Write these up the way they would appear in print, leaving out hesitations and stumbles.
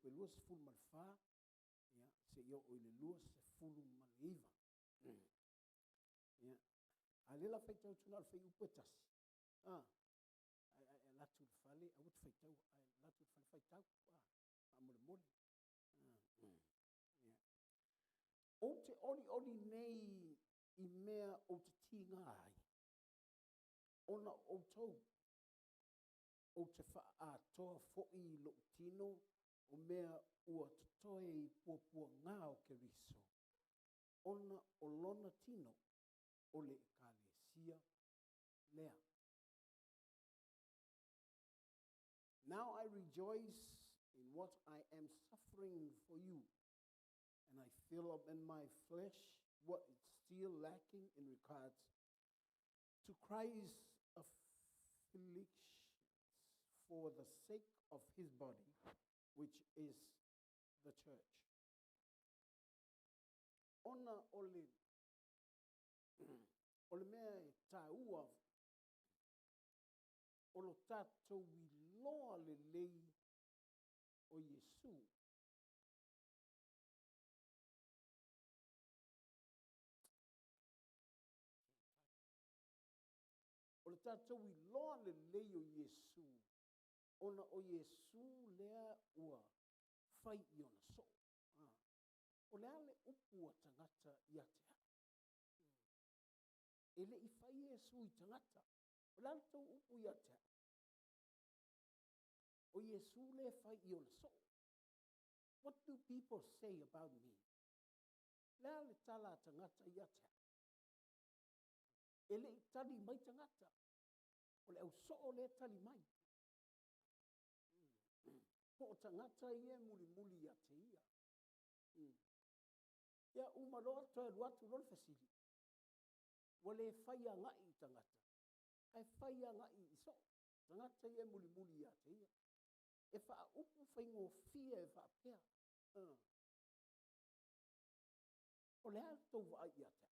fuaiupu e 24, ia, seia oo i le 29. Ia, a o lea o le a faitau atu na o le fuaiupu e tasi, a, ae a e alu atu i le fale, aua e te faitaua, ae alu atu i le fale faitau, a, faamolemole. Ia. Ou te olioli nei i mea ou te tiga ai, ona o outou, ou te faaatoa foi i lou tino o mea ua totoe i puapuaga o Keriso, ona o lona tino o le Ekalesia lea. Now I rejoice in what I am suffering for you, and I fill up in my flesh what is still lacking in regards to Christ's afflictions for the sake of his body, which is the church. Ona o le, o le mea e tāua o lo tātou iloa lelei o Iesu. O le tatou iloa lelei o Iesu, ona o Iesu lea ua fai i ona soo. O le a le upu a tagata ia te au? E le i fai Iesu i tagata. O le a le tou upu ia te au? O Iesu lea e fai i ona soo. What do people say about me? Le a le tala a tagata ia te au? E le i tali mai tagata. O le ausoo lea e tali mai. Po o tagata ia e mulimuli ia te ia. Ia, uma loa toe alu atu loa le fesili. Ua le fai agai i tagata, ae fai agai i soo. Tagata ia e mulimuli ia te ia. E faaupu faigofie e faapea. O le a le tou vaai ia te au?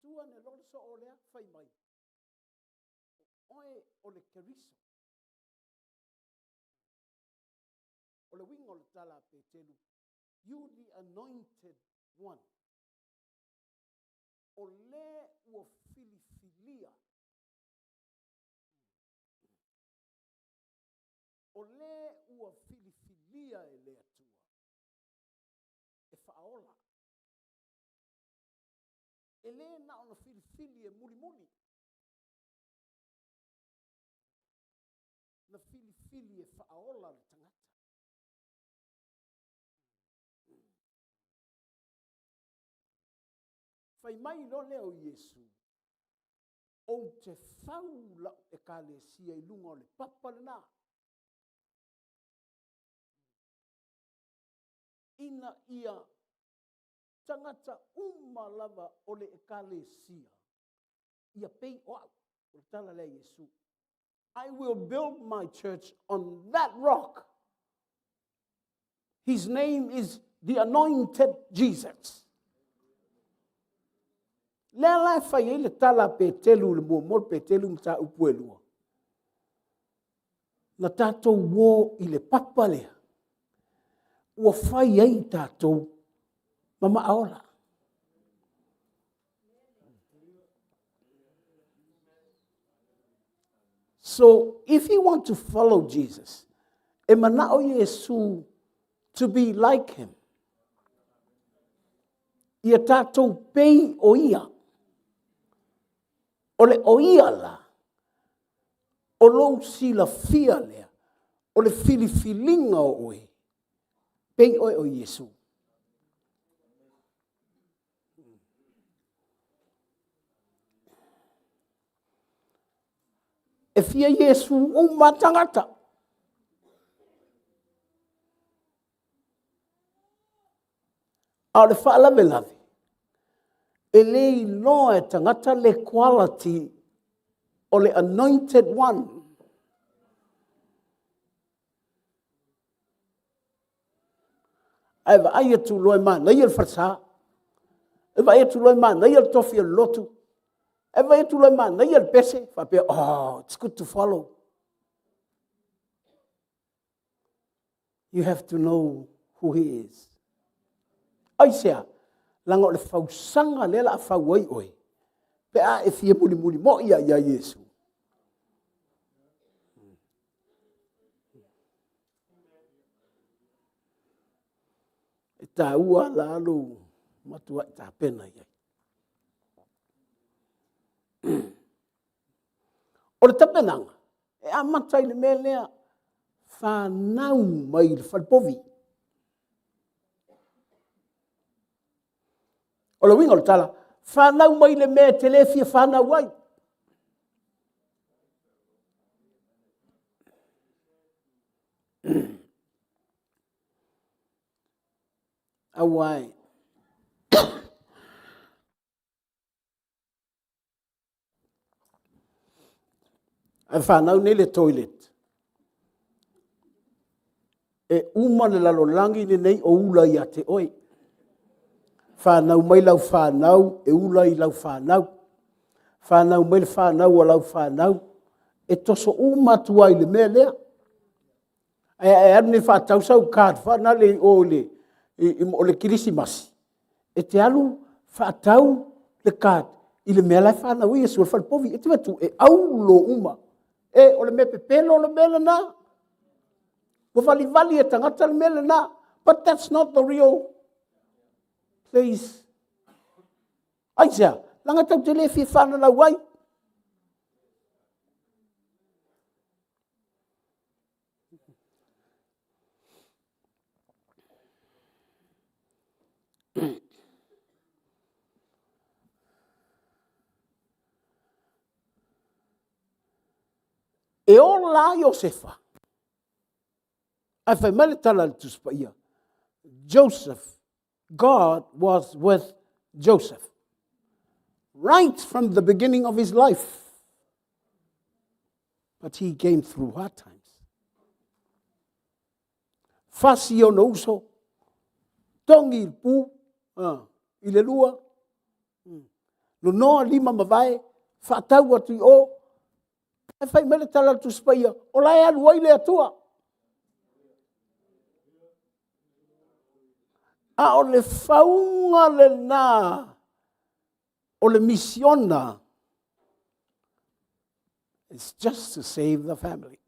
Tu ane loa le soo lea, fai mai, o oe o le Keriso. O le uiga o le tala a Petelu, you the anointed one. O le ua filifilia. O le ua filifilia e le Atua e faaola. E le na ona filifili e mulimuli. Na filifili e faaola le tagata. Fai mai loa lea o Iesu, ou te fau lau ekalesia i luga o le papa lena. Ina ia tagata uma lava o le ekalesia ia pei o au. O le tala lea a Iesu. I will build my church on that rock. His name is the anointed Jesus. Lea la e fai ai le tala a Petelu, le muamua le Petelu mataupu e lua. Na tatou uo i le papa lea, ua fai ai tatou ma maaola. So, if you want to follow Jesus, e manao Iesu to be like him. Ia tatou pei o ia. O le o ia la, o lou silafia lea, o le filifiliga o oe, pei oe o Iesu. E fia Iesu uma tagata. A o le faalavelave, e le iloa e tagata le quality o le anointed one. Ae vaai atu loa e manaia le falesa. E vaai atu loa e manaia le tofi o le lotu. E vaai atu loa e manaia le pese, faapea, oh, it's good to follow. You have to know who he is. Aisea? Leaga o le fausaga lea la a fau ai oe, pe a e fia mulimuli moi ia ia Iesu. E taua la lou matuai tapena i ai. O le tapenaga, e amata i le mea lea, fanau mai i le falepovi. O le uiga o le tala, fanau mai le mea e te le fia fanau ai. Aua e Ae fanau nei le toilet, e uma le lalolagi lenei o ula ia te oe. Fanau mai lau fanau, e ula i lau fanau. Fanau mai le fanau a lau fanau, e toso uma atu lava i le mea lea. Ae a e alu nei e faatau sau card foi lea i o i le Kerisimasi, e te alu faatau le card i le mea la e fanau ai Iesu o le falepovi. E te vaai atu e auro uma. E, o le mea pepelo le mea lena. Ua valivali e tagata le mea lena. But that's not the real place. Aisea? Leaga tatou te le fia fananau ai. E ola lava Iosefa, ae fai mai le tala a le Tusi Paia, Joseph, God was with Joseph right from the beginning of his life. But he came through hard times. Fasi ona uso, togi i le pu, i le lua, nonoa lima ma vae, faatau atu i o, ae fai mai le tala a le Tusi Paia, o la e alu ai le Atua. A o le fauga lena o le misiona, it's just to save the family.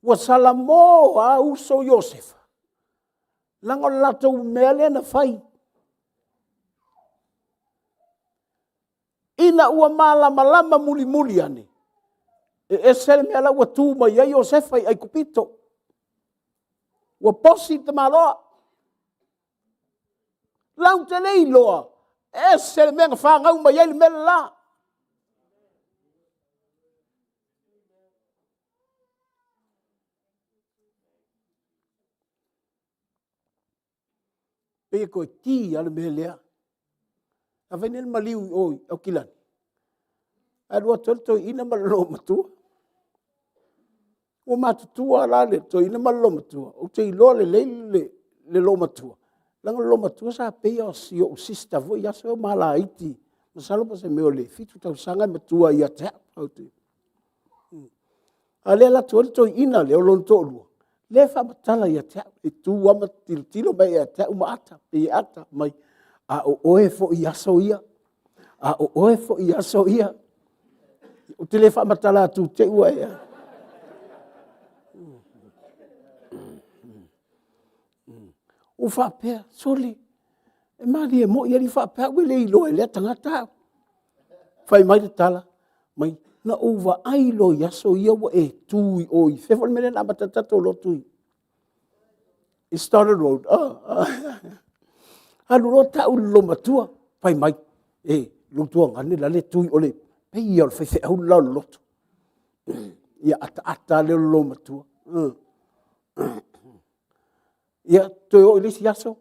Ua salamo a uso Iosefa, leaga o le latou mea lea na fai. Ina ua malamalama mulimuli ane, e ese le mea la ua tu mai ai Iosefa i Aikupito. Ua bosi le tamaloa. Lau te le iloa, e ese le mea na fanau mai ai le mea le la. Pei e toe ki lava le mea lea. A fai nei le maliu i o i Aukilani, alu atu ai le toeaina ma le loomatua. Ua matutua la le toeaina ma le loomatua, ou te iloa lelei le loomatua, leaga o le loomatua sa pei o si ou sister foi i aso ia a o ma laiti, masalo po o se mea o le 7 tausaga e matua ia te au. A o lea e alu atu ai le toeaina lea o lona toalua, lea e faamatala ia te au, e tu lava ma tilotilo mai ia te au ma ata, pei e ata mai, a o oe foi i aso ia, a o oe foi i aso ia. Ou te le faamatala atu te i ua e... Ua faapea, sole, e malie moi alii faapea au e le iloa e lea tagata au. Fai mai le tala, mai, na ou vaai loa i aso ia ua e tu i o i, fea foi le mea lea na amata ai le tatou lotu i i Stoddard Road. Oh, oh. Alu loa tau i le loomatua, fai mai, e, lou tuagane la le tui o le pei ia o le faifeau le la o le lotu. Ia ataata lea o le loomatua. Ia, toe oo i le isi aso,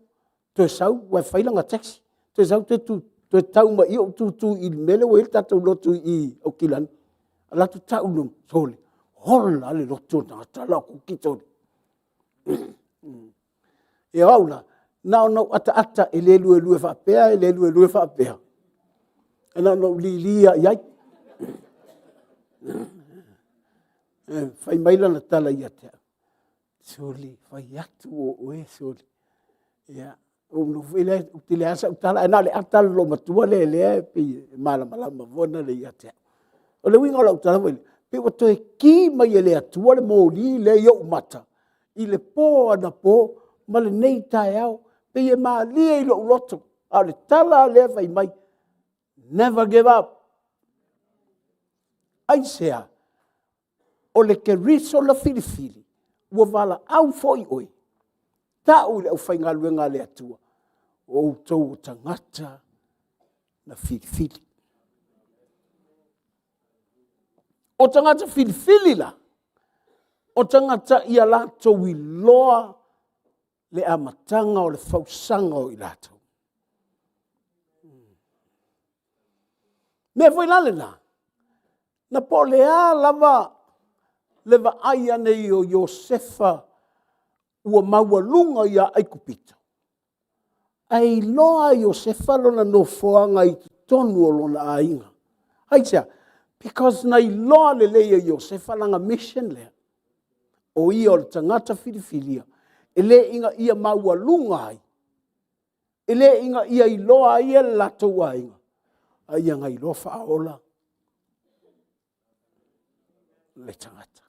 toe sau, ua fai lana taxi, toe sau toe tu, toe tau mai i ou tutu i le mea lea ua i ai le tatou lotu i Aukilani. Alu atu tau loa, sole, ola le lotu o le tagata la o kuki tole. Ia o au la, na ona ou ataata e le luelue faapea, e le luelue faapea. E na ona ou lili lava i ai. E fai mai lana tala ia te au, “Sole, fai atu o oe sole.” Ia, ou nofo foi lea ou te leai lava sau tala, ae na o le ata lava o le loomatua lea e pei e malamalama foi lele ia te au. O le uiga o lau tala foi lea, pei ua toe ki mai e le Atua le moli lea i ou mata i le po anapo ma lenei taeao, e pei e malie i lou loto, a o le tala lava lea e fai mai, never give up. Aisea? O le Keriso na filifili ua valaau foi oe, tau i le aufaigaluega a le Atua, o outou o tagata na filifili. O tagata filifili la, o tagata ia latou iloa le amataga o le fausaga o i latou. O le mea foi la lena, na po o le a lava le vaai ane o Iosefa ua maualuga ia Aikupito, ae iloa lava e Iosefa lona nofoaga i totonu o lona aiga. Aisea? Because na iloa lelei e Iosefa lana mission lea, o ia o le tagata filifilia, e le ina ia maualuga ai, e le ina ia iloa ai e le latou aiga, a ia iloa faaola le tagata.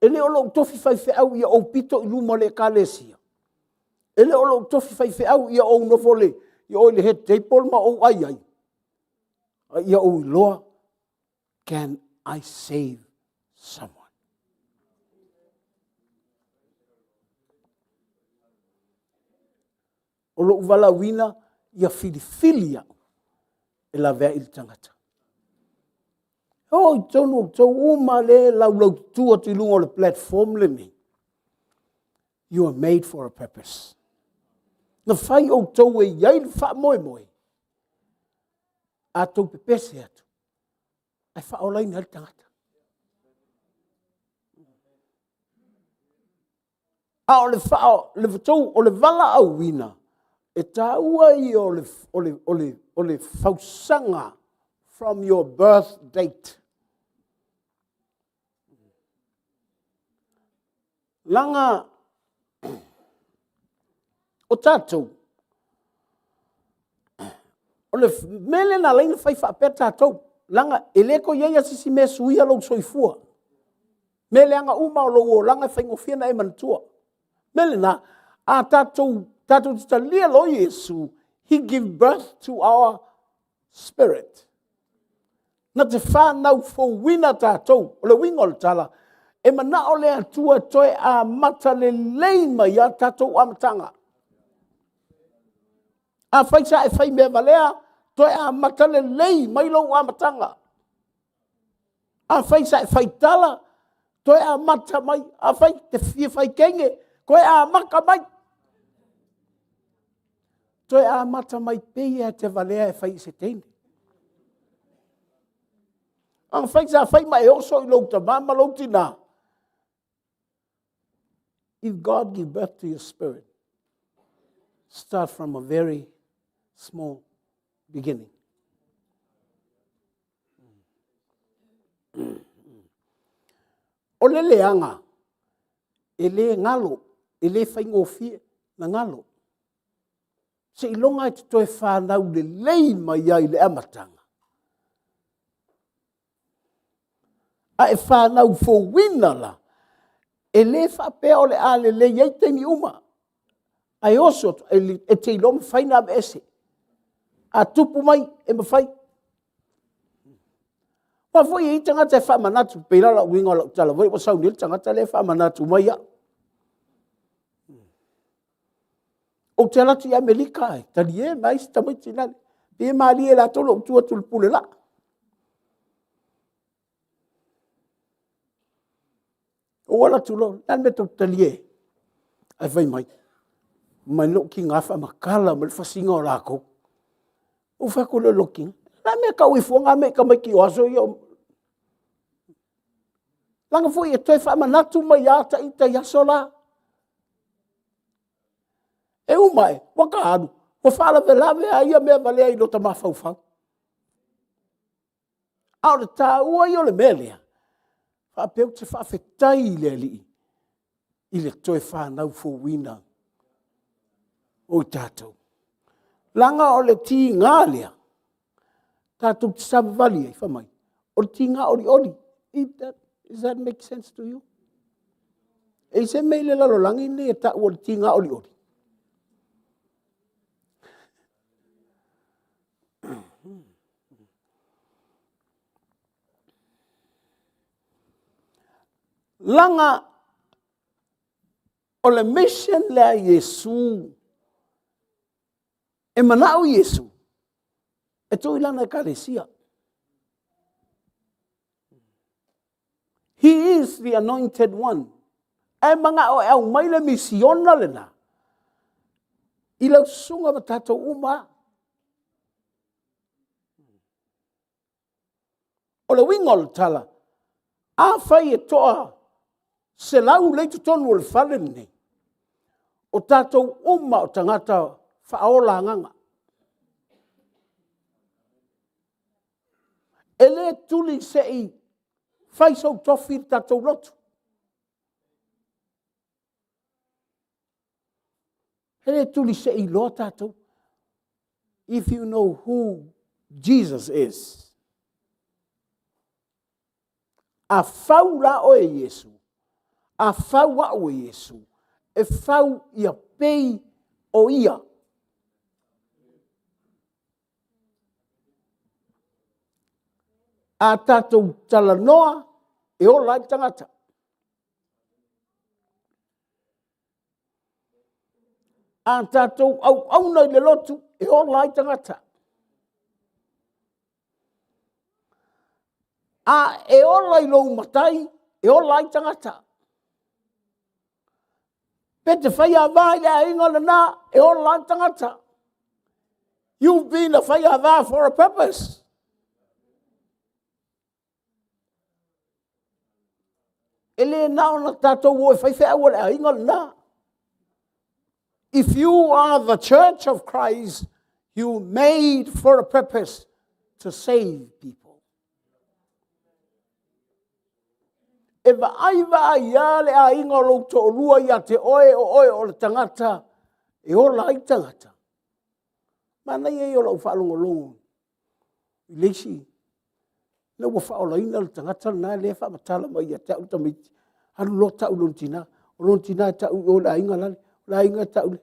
E le o lou tofi faifeau ia ou pito i luma o le Ekalesia. E le o lou tofi faifeau ia ou nofo i le head table ma ou ai ai, a ia ou iloa, can I save someone? O lou valaauina ia filifili au e laveai le tagata. E o i totonu outou uma lea e laulaututu atu i luga o le platform lenei, you are made for a purpose. Na fai outou e i ai le faamoemoe, a outou pepese atu, ae faaolaina ai le tagata. A o le valaauina, e taua ia o le fausaga from your birth date. Leaga o tatou, o le mea lea na ala ai ona fai faapea tatou, leaga e le toe i ai lava se isi mea e suia lou soifua. O mea leaga uma lava o lou olaga e faigofie ona e manatua. O le mea lena, a tatou te talia loa Iesu, He give birth to our spirit. Na te fanau fouina tatou. O le uiga o le tala, e manao le Atua e toe amata lelei mai lava tatou amataga. Afai sa e fai mea valea, toe amata lelei mai lou amataga. Afai sa e faitala, toe amata mai. Afai e te fia fai teine, toe amata mai. Toe amata mai pei lava e te valea e fai i se teine. Afai sa fai ma e oso i lou tama ma lou tina, if God give birth to your spirit, start from a very small beginning. O le leaga, e le galo, e le faigofie ona galo. Seiloga e te toe fanau lelei mai lava i le amataga, A e fanau fouina la, e le faapea o le a lelei ai taimi uma, ae oso atu, e te iloa e mafai ona aveese. A tupu mai, e mafai. Aua foi e i ai tagata e faamanatu, e pei la o le uiga o lau tala foi lea ua sau nei le tagata lea faamanatu mai au. Ou te alu atu i Amerika ae talie mai si tamaiti lale, pei e malie ia i latou lou tu atu i le pule laa. Ou alu atu loa, o le a le mea tou te talie ai? Ae fai mai, fai mai lou tiga faamatala mai le fasiga o latou. Ou fai atu loa i lou tina, o le a le mea e tau ai fua na mea i tamaiti o aso ia? Leaga foi e toe faamanatu mai lava ita i aso la. E uma ae ua ta alu. Ua faalavelave a ia mea valea i lota mafaufau. A o le taua ia o le mea lea, faapea ou te faafetai i le Alii i le toe fanau fouina o i tatou. Leaga o le tiga lea tatou te savavali ai, fai mai o le tiga olioli. Does that make sense to you? E i ai se mea i le lalolagi lenei e tau o le tiga olioli? Leaga o le mission lea a Iesu, e manao Iesu e tuu i lana Ekalesia. He is the anointed one. Ae manao e aumai le misiona lena i lau susuga ma tatou uma lava. O le uiga o le tala, afai e toa 100 lea e i totonu o le fale lenei, o tatou uma o tagata faaola agaga. E le tuli se i fai sou tofi le tatou lotu. E le tuli se i iloa tatou. If you know who Jesus is. A fau la oe e Iesu, a fau au e Iesu, e fau ia pei o Ia. A tatou talanoa, e ola ai le tagata. A tatou auauna i le lotu, e ola ai tagata. A e ola i lou matai, e ola ai tagata. Pe te faiava i le aiga lena, e ola ai tagata. You've been a faiava for a purpose. E le na ona tatou o e fai feau a le aiga lena. If you are the church of Christ, you made for a purpose to save people. E vaai vaai lava le aiga o lou toalua ia te oe o oe o le tagata e ola ai tagata. Manaia ia o lau faalogologo i le isi, ina ua faaolaina le tagata lena lea e faamatala mai ia te au le tamaitiiti, alu loa tau i lona tina, o lona tina e tau i o i le aiga lale, o le aiga e tau i le...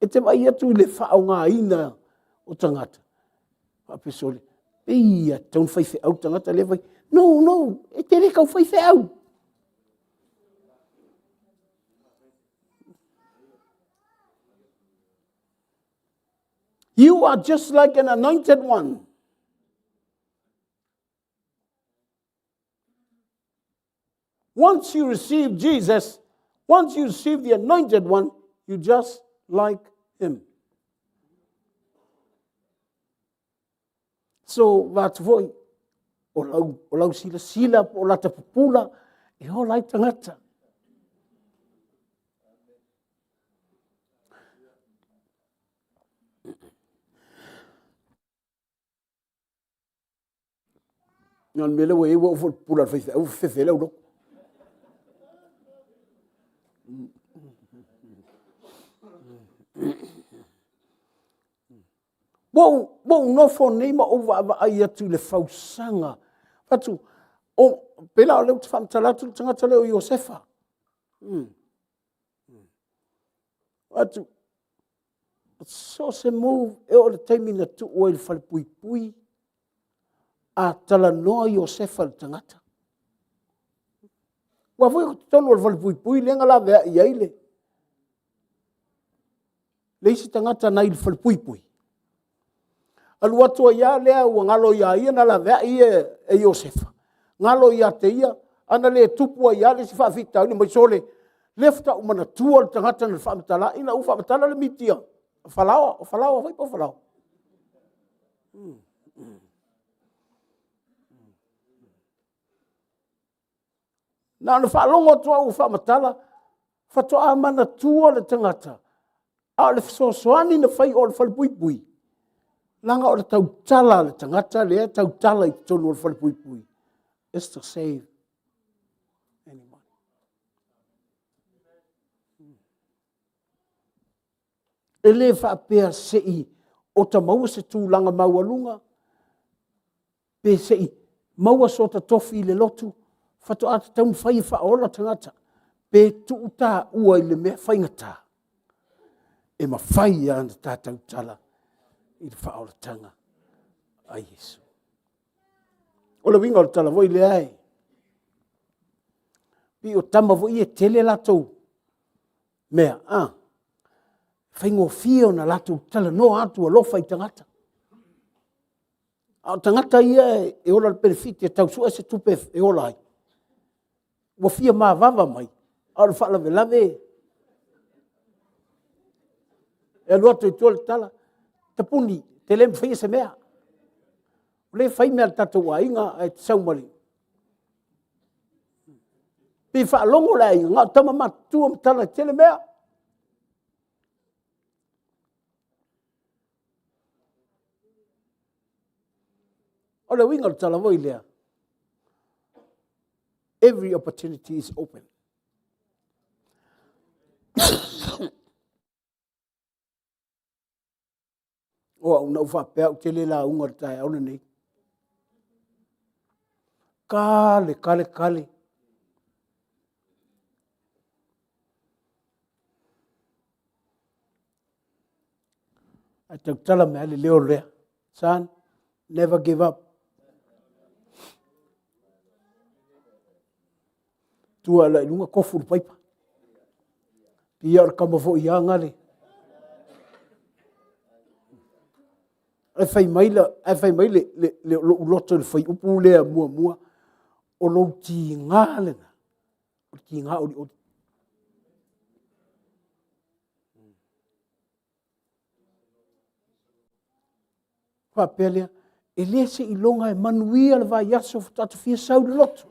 E te vaai atu i le faaaogaina o tagata, faapea sole, pei lava e tatau ona faifeau le tagata lea e fai. No, no, e te le tau faifeau. You are just like an anointed one. Once you receive Jesus, once you receive the anointed one, you just like him. So, vaeatu foi, o lau, o lau silasila po o lata pupula, e ola ai tagata. Na o le mea lea ua i ai ua oo foi i le pupula a le faifeau ua fefefe ai le aulotu. Ua ou nofo nei ma ou vaavaai atu i le fausaga, fai atu, pei la o lea ou te faamatala atu le tagata lea o Iosefa. Fai atu, so o se move e oo i le taimi na tuu ai i le falepuipui, a talanoa Iosefa i le tagata, aua foi o totonu o le falepuipui lea na laveai ai le isi tagata nai le falepuipui, alu atu ai lava lea ua galo ia ia na laveai ia e Iosefa, galo ia te ia, ana le tupu ai lava le isi faafitauli, fai mai, sole, lea faatoa ou manatua le tagata na faamatala au ina ua faamatala le miti a Farao, o Farao foi po o Farao? Na ona faalogo atu au ua faamatala, Faatoa manatua le tagata, a o le fesoasoani na fai o le falepuipui, leaga o le tautala a le tagata lea e tautala i totonu o le falepuipui, is to save anyone. E le faapea se i ota maua se tulaga maualuga, pe se i maua so ta tofi i le lotu faatoa ta taumafai e faaola tagata, pe tuu taua i le mea faigata, e mafai lava ona ta tautala i le faaolataga a Iesu. O le uiga o le tala foi lea, e pei o tama foi ia e tele a latou mea, e faigofie ona latou talanoa atu alofa i tagata. A o tagata ia e ola i le penefiti e tau sue se tupe e ola ai, ua fia mavava mai, a o le faalavelave e alu atu i tua le tala, Tapuni, e te le ma faia se mea, o lea e fai mea a le tatou aiga ae te sau ma le… Pei e faalogo le aiga na o tama matutua ma tala e tele mea. O le uiga o le tala foi lea, every opportunity is open. O au na ou faapea ou te le lauga i le taeao lenei. Kale, kale, kale. Ae tautala mai lava le leo lea, son, never give up. Tua i luga tofu le paipa. Ia o le tama foi ia gale. Ae fai mai lou loto i le fuaiupu lea muamua, o lou tiga lena, o le tiga olioli. Faapea lea, e le seiloga e manuia le vaiaso faatoa ta fia sau i le lotu.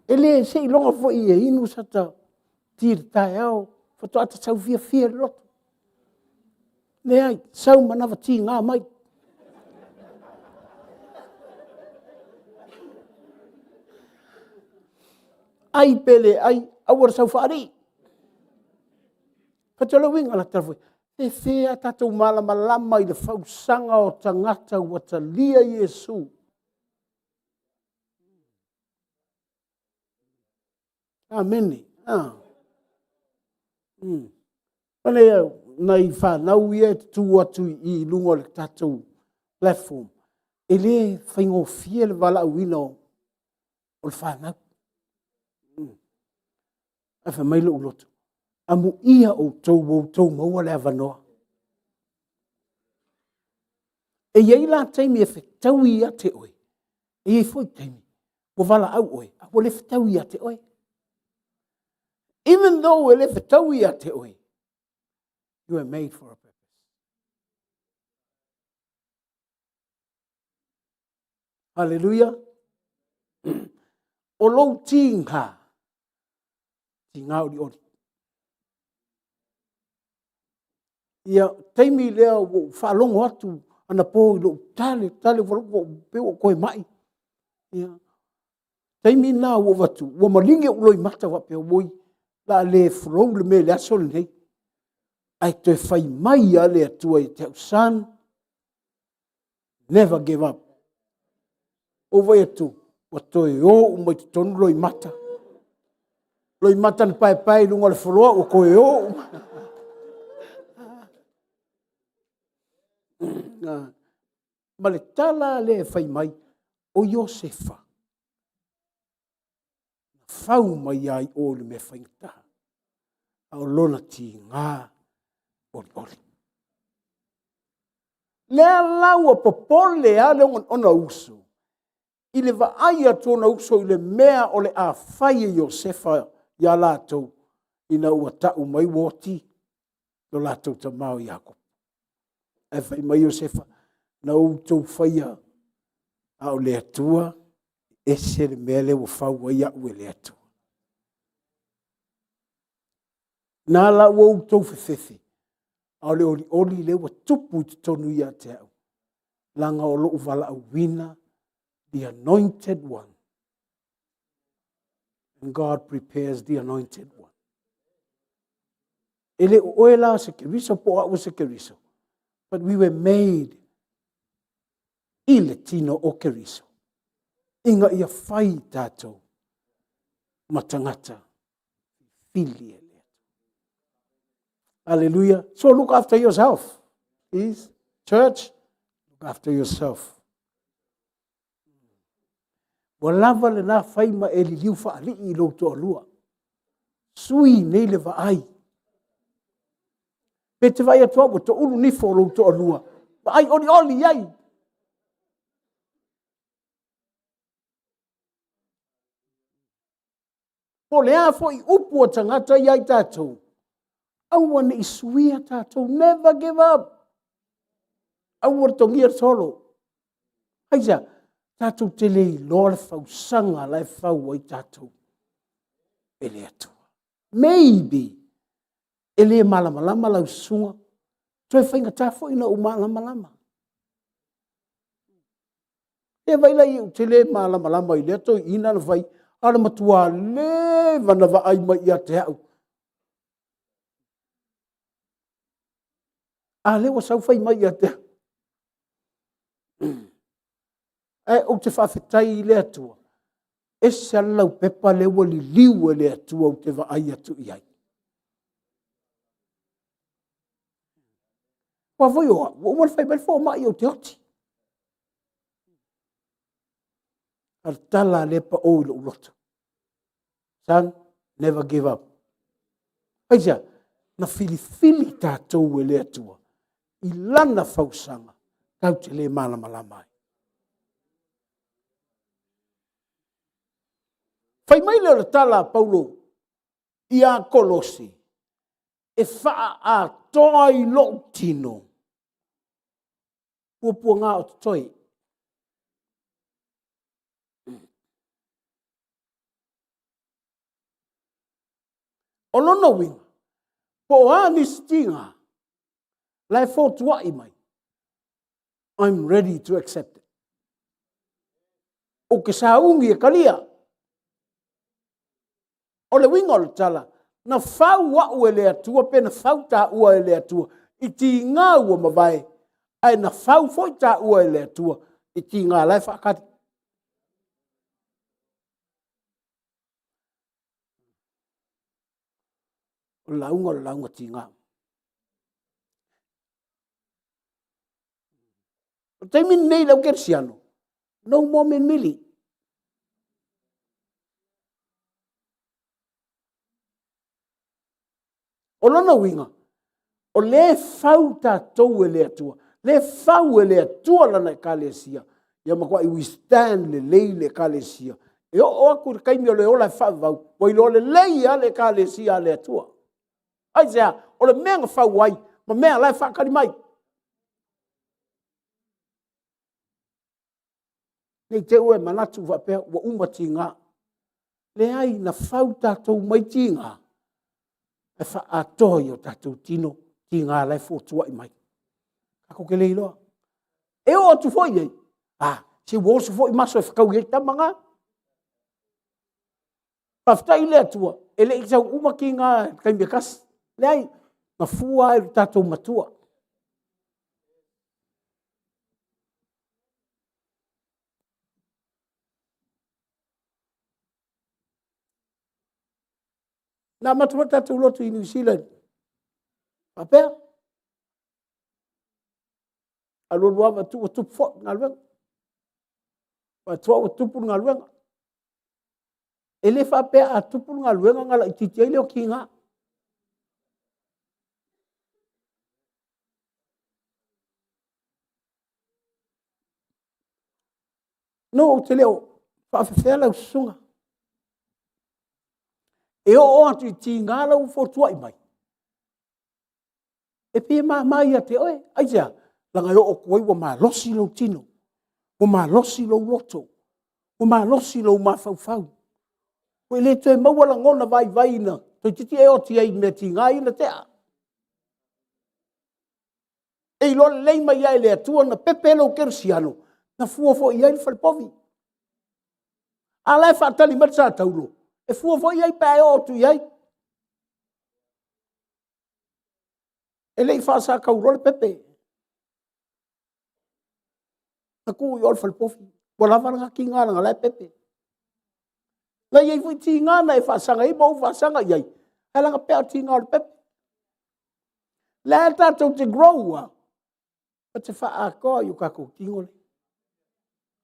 E le seiloga foi e inu sata ti i le taeao faatoa ta sau fiafia i le lotu. Leai, sau manava tiga mai. Ai pe le ai, aua le sau faalii. O le uiga o lau tala foi, pefea a tatou malamalama i le fausaga o tagata ua talia Iesu. Amene. O nai fanau ia e tutu atu i i luga o le tatou platform, e le faigofie le valaauina o le fanau. Ae fai mai lou loto, amuia outou ua outou maua le avanoa. E i ai la taimi e fetaui ia te oe, e i ai foi taimi ua valaau oe ae ua le fetaui ia te oe. Even though e le fetaui ia te oe, you are made for a purpose. Hallelujah. O lou tiga, tiga olioli. Ia, taimi lea ua ou faalogo atu anapo i lou tale, tale, ua pei ua ou toe mai. Ia, taimi lena ua ou vaai atu ua maligi ou loimata faapea, oi, o le a le flow le mea i le aso lenei. Ae toe fai mai lava le Atua ia te au, son, never give up. Ou vaai atu ua toe o uma i totonu loimata. Loimata na paepae i luga o le floor ua toe o uma. Ma le tala lea e fai mai, o Iosefa, na fau mai lava i o i le mea faigata, a o lona tiga olioli. Lea la ua popole lava lona uso i le vaai atu o lona uso i le mea o le a fai e Iosefa ia latou ina ua tau mai ua oti lo latou tama o Iakopo. Ae fai mai Iosefa, na outou faia, a o le Atua Ese le mea lea ua fau ai au e le Atua. Na la ua outou fefefe, a o le olioli lea ua tupu i totonu ia te au, leaga o lou valaauina the anointed one. And God prepares the anointed one. E le o oe la o se Keriso po o au o se Keriso, but we were made i le tino o Keriso, ina ia fai tatou ma tagata fili e le Hallelujah. So look after yourself. Please, church, look after yourself. Ua lava lena fai ma e liliu faalii i lou toalua. Sui nei le vaai. Pe te vaai atu au ua toulu nifo o lou toalua. Vaai olioli i ai. Po o le a foi upu a tagata ia i tatou, aua ne i suia tatou, never give up. Aua le togia le solo. Aisea? Tatou te le iloa le fausaga la e fau ai tatou e le Atua. Maybe e le malamalama lau susuga, toe faigata foi ona ou malamalama. E vai la ou te le malamalama i lea toeaina na fai, a o le matua leva na vaai mai ia te au. A lea ua sau fai mai ia te au. Ae ou te faafetai i le Atua, ese lava le laupepa lea ua liliu e le Atua ou te vaai atu i ai. Aua foi o au, ua uma ona fai mai le fomai ou te oti. A o le tala lea e pao i lou loto, son, never give up. Aisea? Na filifili tatou e le Atua i lana fausaga tatou te le malamalama ai. Fai mai lea o le tala a Paulo ia Kolose, e faaatoa i lou tino puapuaga o totoe. O lona uiga, po o a nisi tiga la e fotuai mai, I'm ready to accept it. Ou te sauni e talia. O le uiga o le tala, na fau au e le Atua pe na fau taua e le Atua i tiga ua mavae, ae na fau foi taua e le Atua i tiga la e faatali. O le lauga o le lauga tiga. O le taimi lenei i le au kerisiano, no more memili. O lona uiga, o lea e fau tatou e le Atua, lea e fau e le Atua lana ekalesia, ia matuai withstand lelei le ekalesia. E oo atu i le taimi o le ola e faavavau, ua iloa lelei lava le ekalesia a le Atua. Aisea? O le mea na fau ai ma mea la e faatali mai. Ne i te i ua e manatu faapea ua uma tiga. Leai, na fau tatou mai tiga e faaatoa i o tatou tino tiga la e fotuai mai. Tatou te le iloa. E oo atu foi i ai, a, se ua oso foi maso e fetaui ai tama na. Faafetai i le Atua, e le i sau uma tiga i le taimi e tasi. Leai, na fua lava i lo tatou matua. Na amata foi le tatou lotu i Niu Sila faapea. Alualu lava ua tupu foi le galuega. Vaai atu ua tupu le galuega. E le faapea a tupu le galuega ona laitiiti ai lea o tiga. No, ou te le o faafefea lau susuga. E oo atu i tiga la ua fotuai mai, e pei e mama ia te oe. Aisea? Leaga e oo atu ai ua malosi lou tino, ua malosi lou loto, Ua malosi lou mafaufau. Ua e le toe maua lagona vaivai na toeitiiti e oti ai i mea tiga ia na tea. E iloa lelei mai lava e le Atua na pepe lou kerisiano, na fua foi i ai le falepovi. A o la e faatali mai le sa taulo, e fua foi i ai pe a e oo atu i ai. E le i faasatauloa le pepe, na tuu i o i le falepovi, ua lava lena tiga leaga o la e pepe. Na i ai foi tiga na e faasaga i ai ma ou faasaga i ai, ae leaga pei lava o tiga o le pepe. O lea tatou te grow lava, ta te faaatoa i o tatou tino lea.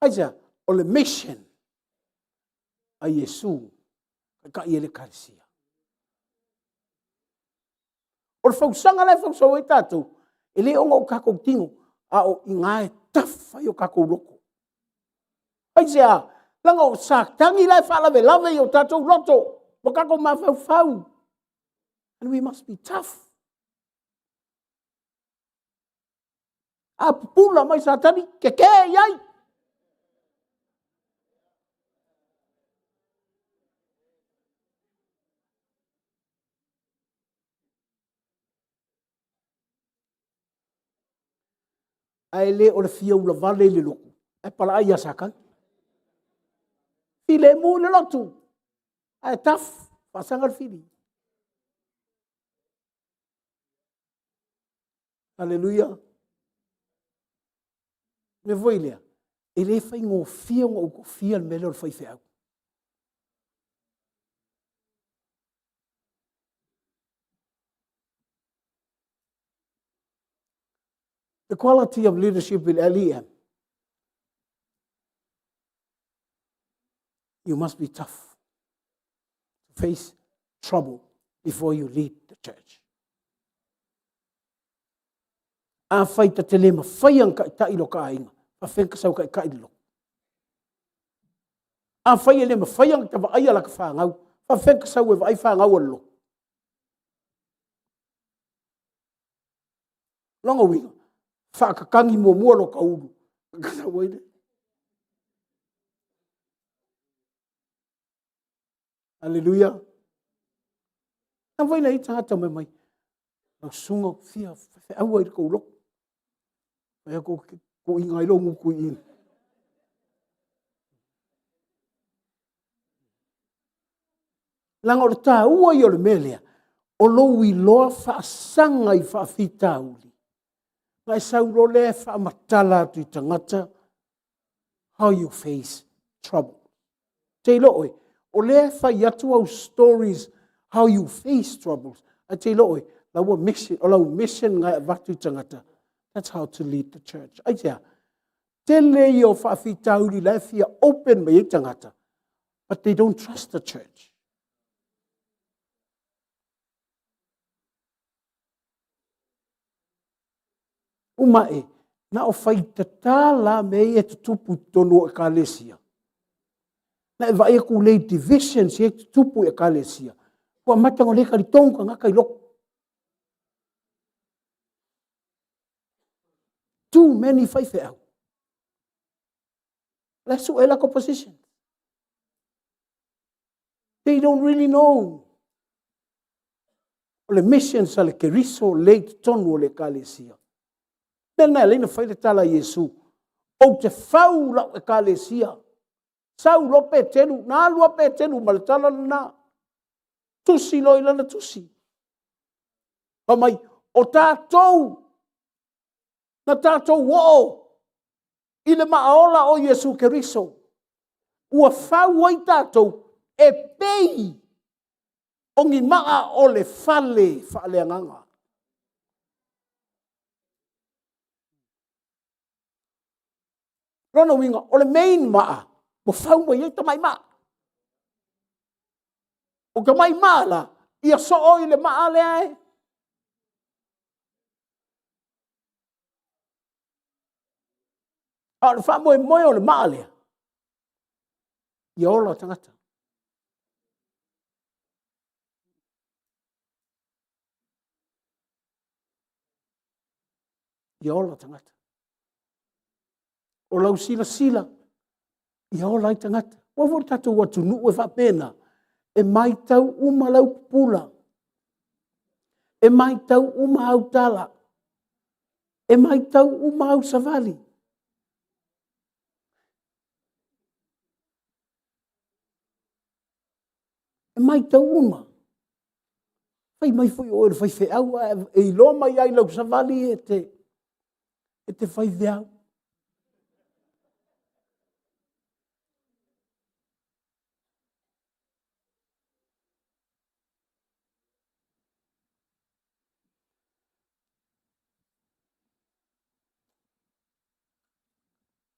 Aisea? O le mission a Iesu e taitai ai le Ekalesia. O le fausaga la e fausau ai tatou, e le ona o tatou tino, a o i ina e tough ai o tatou loto. Aisea? Leaga o Satani la e faalavelave i o tatou loto ma tatou mafaufau. And we must be tough. A pupula mai Satani, tetee i ai. Ae le o le fia ulavale i le lotu ae palaai ia Satani. Filemu i le lotu ae tough, faasaga le fili. Aleluia. O le mea foi lea, e le faigofie ona ou tofia le mea lea o le faifeau. The quality of leadership in LEM, you must be tough. Face trouble before you lead the church. Afai ta te le mafai ona taitai lo ta aiga, faafefea ona ta sau e taitai le lotu? Afai e le mafai ona ta vaaia lata fanau, faafefea ona ta sau e vaai fanau a le lotu? Lona uiga, faakakagi muamua lota ulu ona ta sau ai lea. Aleluia. A foi na i ai tagata ma fai mai, lau susuga ou te fia faifeau lava i le tou lotu. Fai atu, ou te tuuina ai lou gutu i i. Leaga o le taua ia o le mea lea, o lou iloa faasaga i faafitauli, ona e sau loa lea e faamatala atu i tagata, how you face trouble. Ou te iloa oe, o lea e fai atu au stories how you face troubles, ae te iloa oe, o lau mission lena e avatu i tagata, that's how to lead the church. Aisea? Tele ia o faafitauli la e fia open mai ai tagata, but they don't trust the church. Uma e, na o faitata la mea ia e tutupu i totonu o ekalesia. Na e vaai atu lea i divisions ia e tutupu i ekalesia, ua amata ona le talitonu tagata i lotu. Too many faifeau. La e sue latou position. They don't really know. O le missions a le Keriso lea i totonu o le ekalesia. O le mea lena e ala ai ona fai le tala a Iesu, ou te fau lau ekalesia. Sau loa Peteru, na alu lava Peteru ma le tala lena. Tusi loa i lana tusi. Fai mai, o tatou, na tatou oo i le maaola o Iesu Keriso, ua fau ai tatou e pei o ni maa o le fale faaleagaga. Lona uiga, o le main maa, ua fau mai ai tamai maa. O tamai maa la, ia soo i le maa lea e. A o le faamoemoe o le maa lea, ia ola tagata. Ia ola tagata. O lau silasila, Ia ola ai tagata. Ua foi le tatou atunuu e faapena, e matau uma lau pupula, e matau uma au tala, e matau uma au savali. E matau uma. Fai mai foi o oe o le faifeau, ae iloa mai lava i lau savali e te faifeau.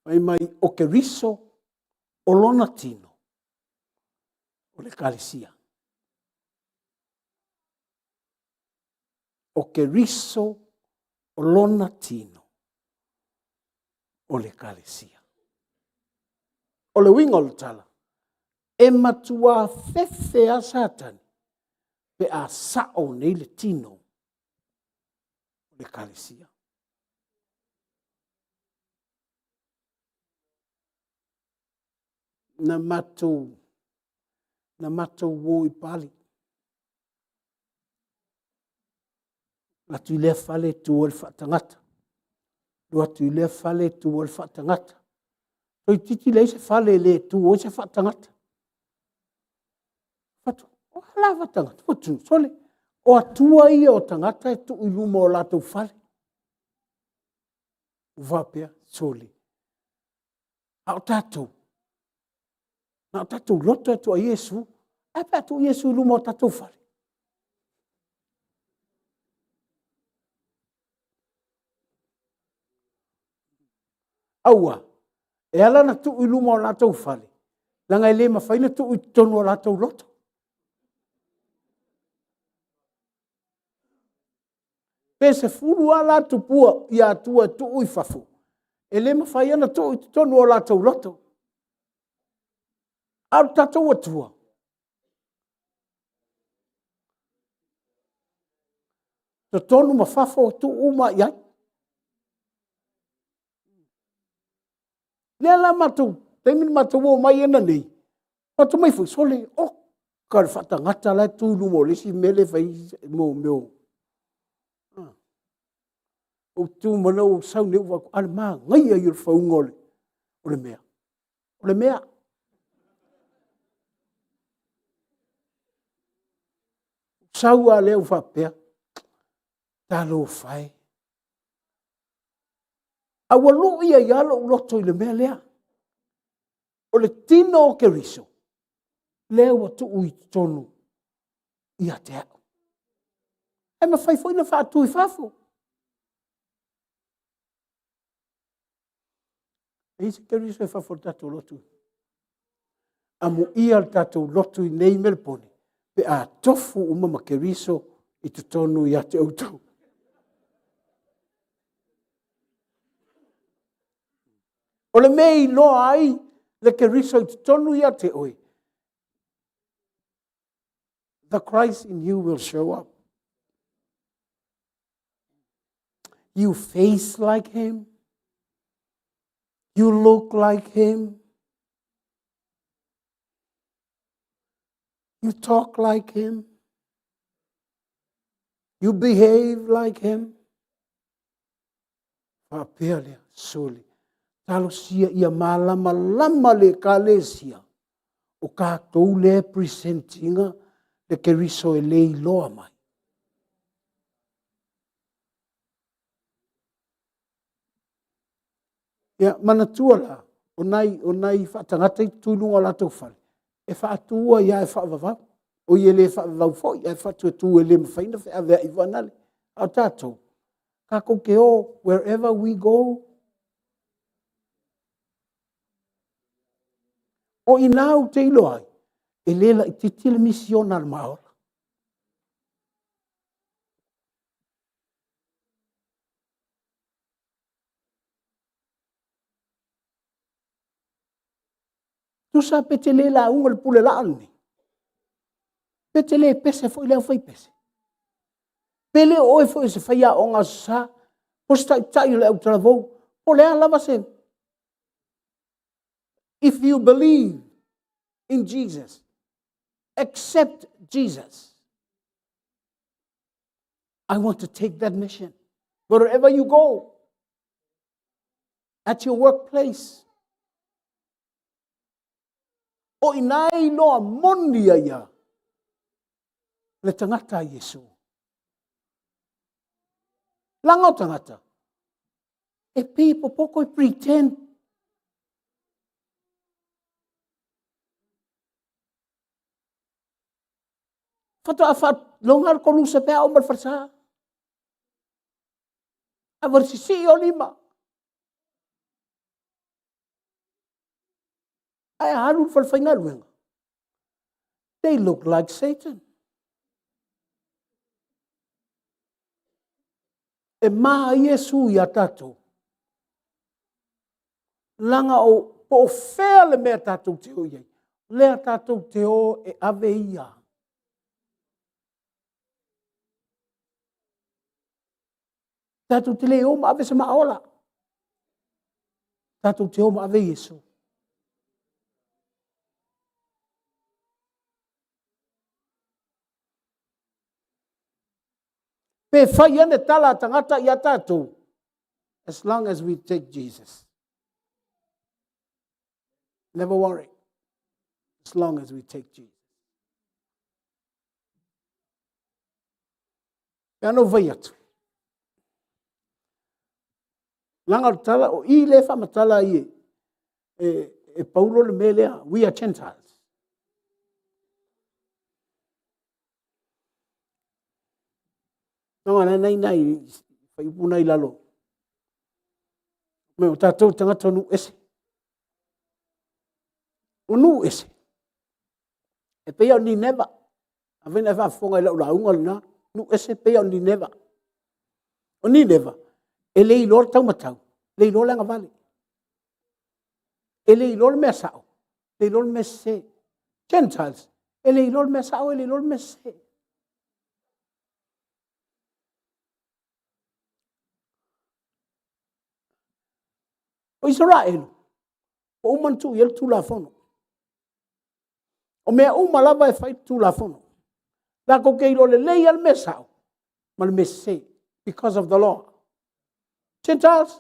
Fai mai o Keriso o lona tino, o le Ekalesia. O Keriso o lona tino, o le Ekalesia. O le uiga o le tala, e matua fefe lava Satani pe a sao nei le tino o le Ekalesia. Na matou o i Pali, alu atu i lea fale tu ai le faatagata, alu atu i lea fale tu ai le faatagata. Toeitiiti leai se fale e le tu ai se faatagata. Ou fai atu, o a la faatagata? Sole, o atua ia o tagata e tuu i luma o latou fale. Ou faapea, sole, a o tatou, na o tatou loto e tuu i ai Iesu. Ae a pe a tuu Iesu i luma o tatou fale? Aua, e ala ona tuu i luma o latou fale, leaga e le mafai ona tuu i totonu o latou loto. Pe 10 lava la tupua i Atua e tuu i fafo, e le mafai lava ona tuu i totonu o latou loto. A o le tatou Atua, totonu ma fafo, tuu uma lava i ai. O lea la matou taimi na matou omai ai ananei, matou omai foi, sole, oka le faatagata la e tu i luma o le isi mea lea e fai ai mea o… Ou tu mai lea ou sau nei ou vaai atu, a o le manaia ia o le fauga o le mea. O le mea. Sau lava lea ou faapea, talofa e, a ua lui ai lava lou loto i le mea lea. O le tino o Keriso lea ua tuu i totonu ia te au. E mafai foi ona faatu i fafo. E i ai se Keriso i fafo o le tatou lotu? Amuia le tatou lotu i inei i Melepona pe a tofu uma ma Keriso i totonu ia te outou. O le mea e iloa ai le Keriso i totonu ia te oe, the Christ in you will show up. You face like him. You look like him. You talk like him. You behave like him. Faapea lea, sole. Talosia ia malamalama le Ekalesia o tatou lea e present ina le Keriso e le iloa mai. Ia, manatua la, o nai faatagata ia e tutu i luga o latou fale, e faatu ai lava e faavavau. Oi e le faavavau foi, ae faatu e le mafai ona feaveai foi lea. A o tatou, tatou te o wherever we go. O i ina ou te iloa ai, e le laitiiti le misiona a le Maa Ola. Tusa pe te le lauga i le Pule Laa lenei, pe te le pese foi i le aufaipese, pe le o oe foi o se faiaoga Aso Sa, po o se taitai o le autalavou, po o le a lava se… If you believe in Jesus, accept Jesus. I want to take that mission. Wherever you go, at your workplace. O ina e iloa moni ai ia le tagata a Iesu. Laga o tagata, e pei e popoko e pretend. Faatoa faaloga le kolusa pe a oo mai le falesa. A ua sisii o lima. Ae a alu i le falefaigaluega, they look like Satan. E ma Iesu iā tatou, leaga o po o fea le mea tatou te o i ai, lea tatou te o e ave Ia. Tatou te le o ma ave se maa ola. Tatou te o ma ave Iesu. Pe fai ane tala a tagata ia tatou, as long as we take Jesus. Never worry. As long as we take Jesus. E ana ou vai atu. Leaga o le tala, o i lea e faamatala ai e, e, e Paulo le mea lea, we are Gentiles. Leaga la nai faiupu na i lalo. Me o tatou tagata o nuu ese. O nuu ese. E pei o Nineva. Afai na e faafofoga i lau lauga lena, nuu ese pei o Nineva. O Nineva, e le iloa le taumatau, le iloa le agavale. E le iloa le mea sao, le iloa le mea sese. Gentiles, e le iloa le mea sao, e le iloa le mea sese. O Isaraelu, ua uma ona tuu i ai le Tulafono. O mea uma lava e fai le Tulafono. Latou te iloa lelei lava le mea sao ma le mea sese because of the law. Gentiles,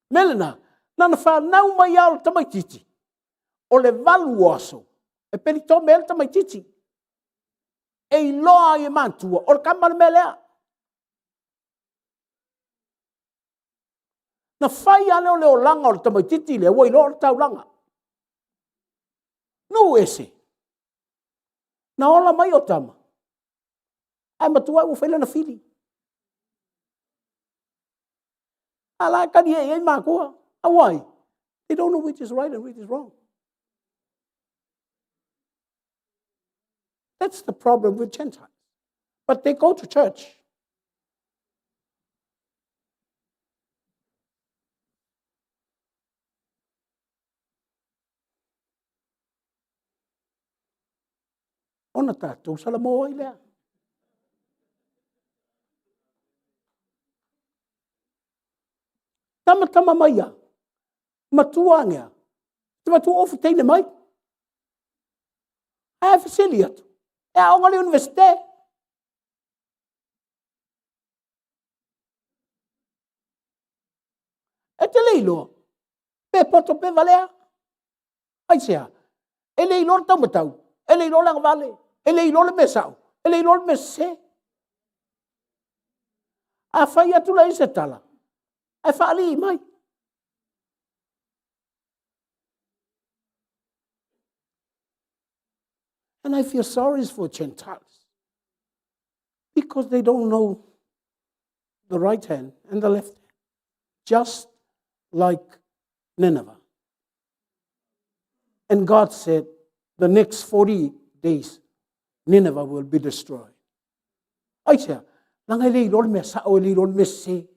mea lena, na ona fanau mai lava o le tamaitiiti, o le 8 o aso, e pelitome ai le tamaitiiti. E iloa ai e matua, o le tama le mea lea. Na fai lava lea o le olaga o le tamaitiiti lea, ua iloa o le taulaga. Nuu ese. Na ola mai o tama, ae matua ua fai lana fili. A la e tali i ai matua. Why? They don't know which is right and which is wrong. That's the problem with Gentiles. But they go to church. Ona tatou salamo ai lea. Tama tama mai ia. Matua anea. Te matua ofu teine mai. Ae fesili atu. E aoga le universite. E te le iloa. Pe poto pe valea. Aisea? E le iloa le taumatau, e le iloa le agavale, e le iloa le mea sao, e le iloa le mea sese. A fai atu la i se tala, ae faalii mai. And I feel sorry for Gentiles because they don't know the right hand and the left hand, just like Nineveh. And God said, the next 40 days, Nineveh will be destroyed. Aisea, leaga e le iloa le mea sao, e le iloa le mea sese.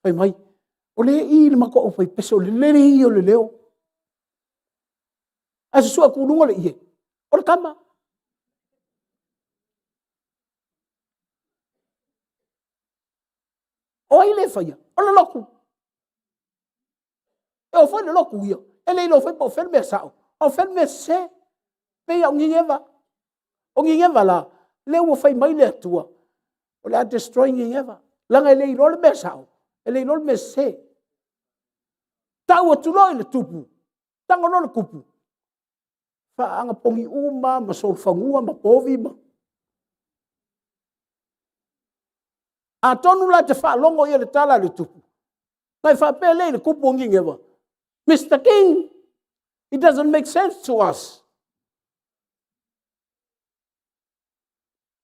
Fai mai, o le i le matou aufaipese, o le lele ia o le leo. Ae susue atu i luga le ie, o le tama. O ai le faia? O le lotu. E oo foi le lotu ia, e le iloa foi po o fea le mea sao, a o fea le mea sese. Pei lava o Nineva. O Nineva la, lea ua fai mai le Atua, o le a destroy Nineva, leaga e le iloa le mea sao, e le iloa le mea sese. Tau atu loa i le tupu, tago loa le tupu, faanapogi uma lava ma solofanua ma povi ma... Atonu la e te faalogo i le tala a le tupu, ona e faapea lea i le tupu o Nineva, Mister King, it doesn't make sense to us.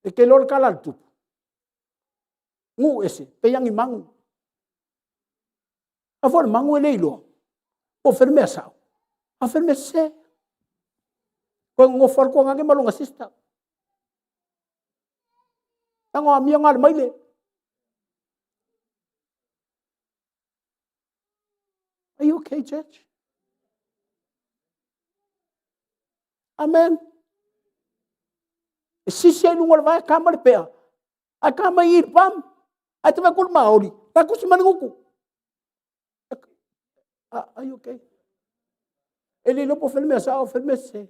E te iloa le tala a le tupu, nuu ese, pei lava ni manu. Aua foi o le manu e le iloa po o fea le mea sao, a o fea le mea sese. Toe nonofo lava le tuagane ma lona sister. Tago amio na o le maile. Are you okay, church? Amen. E sisi ai luga o le vae, ta ma le pea, ae ta mai i i le pam, ae te vaai atu i le maoli, o la e tusi mai le gutu. Are you okay? E le iloa po o fea le mea sao a o fea le mea sese.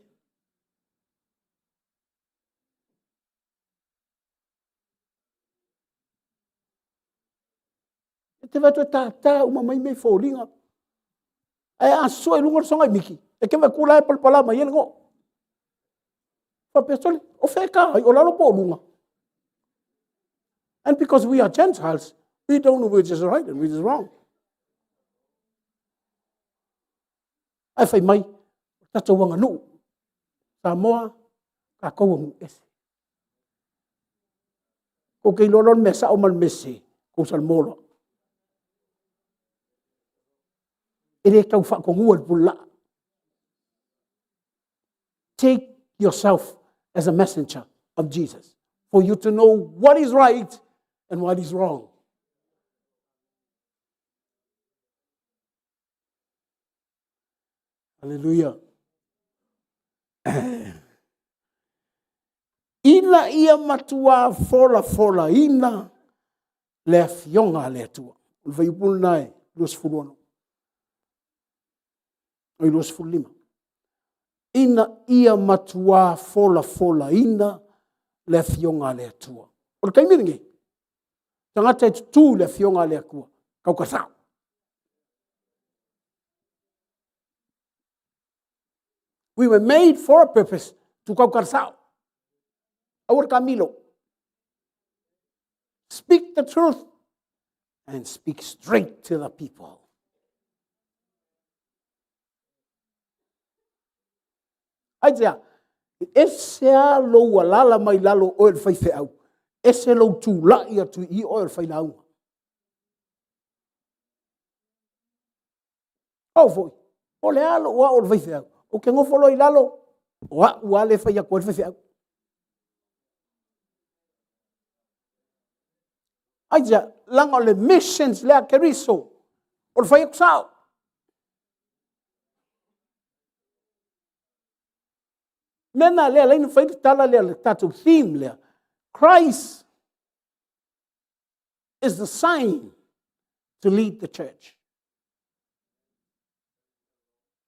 E te vaai atu e tata uma mai mea i foliga. Ae a sue i luga le soga miki, e te vaai atu la e palapala mai ai le noo. Faapea, sole, o fea e ta ai, o lalo po o luga? And because we are Gentiles, we don't know which is right and which is wrong. Ae fai mai, tatou aganuu, Samoa, tatou aganuu ese. Tou te iloa loa le mea sao ma le mea sese, tou salamo loa. E le tau faatonua i le pulelaa. Take yourself as a messenger of Jesus for you to know what is right and what is wrong. Aleluia. Ina ia matuā folafolaina le afioga a le Atua. O le fuaiupu lena e 26. Oi 25. Ina ia matuā folafolaina le afioga a le Atua. O le taimi lenei, tagata e tutū i le afioga a le Atua, tautasao. We were made for a purpose to tautasao. Aua le taamilo. Speak the truth and speak straight to the people. Aisea? E ese lava lou alala mai lalo o oe le faifeau, ese lou tulai atu i oe le failauga. Ou foi, o le a lou ao o le faifeau, ou te nofo loa i lalo, o au lava lea e fai atu ai le faifeau. Aisea? Leaga o le missions lea a Keriso, o le fai atu sao. Mea na lea alaina fai le tala lea le tatou theme lea. Christ is the sign to lead the church.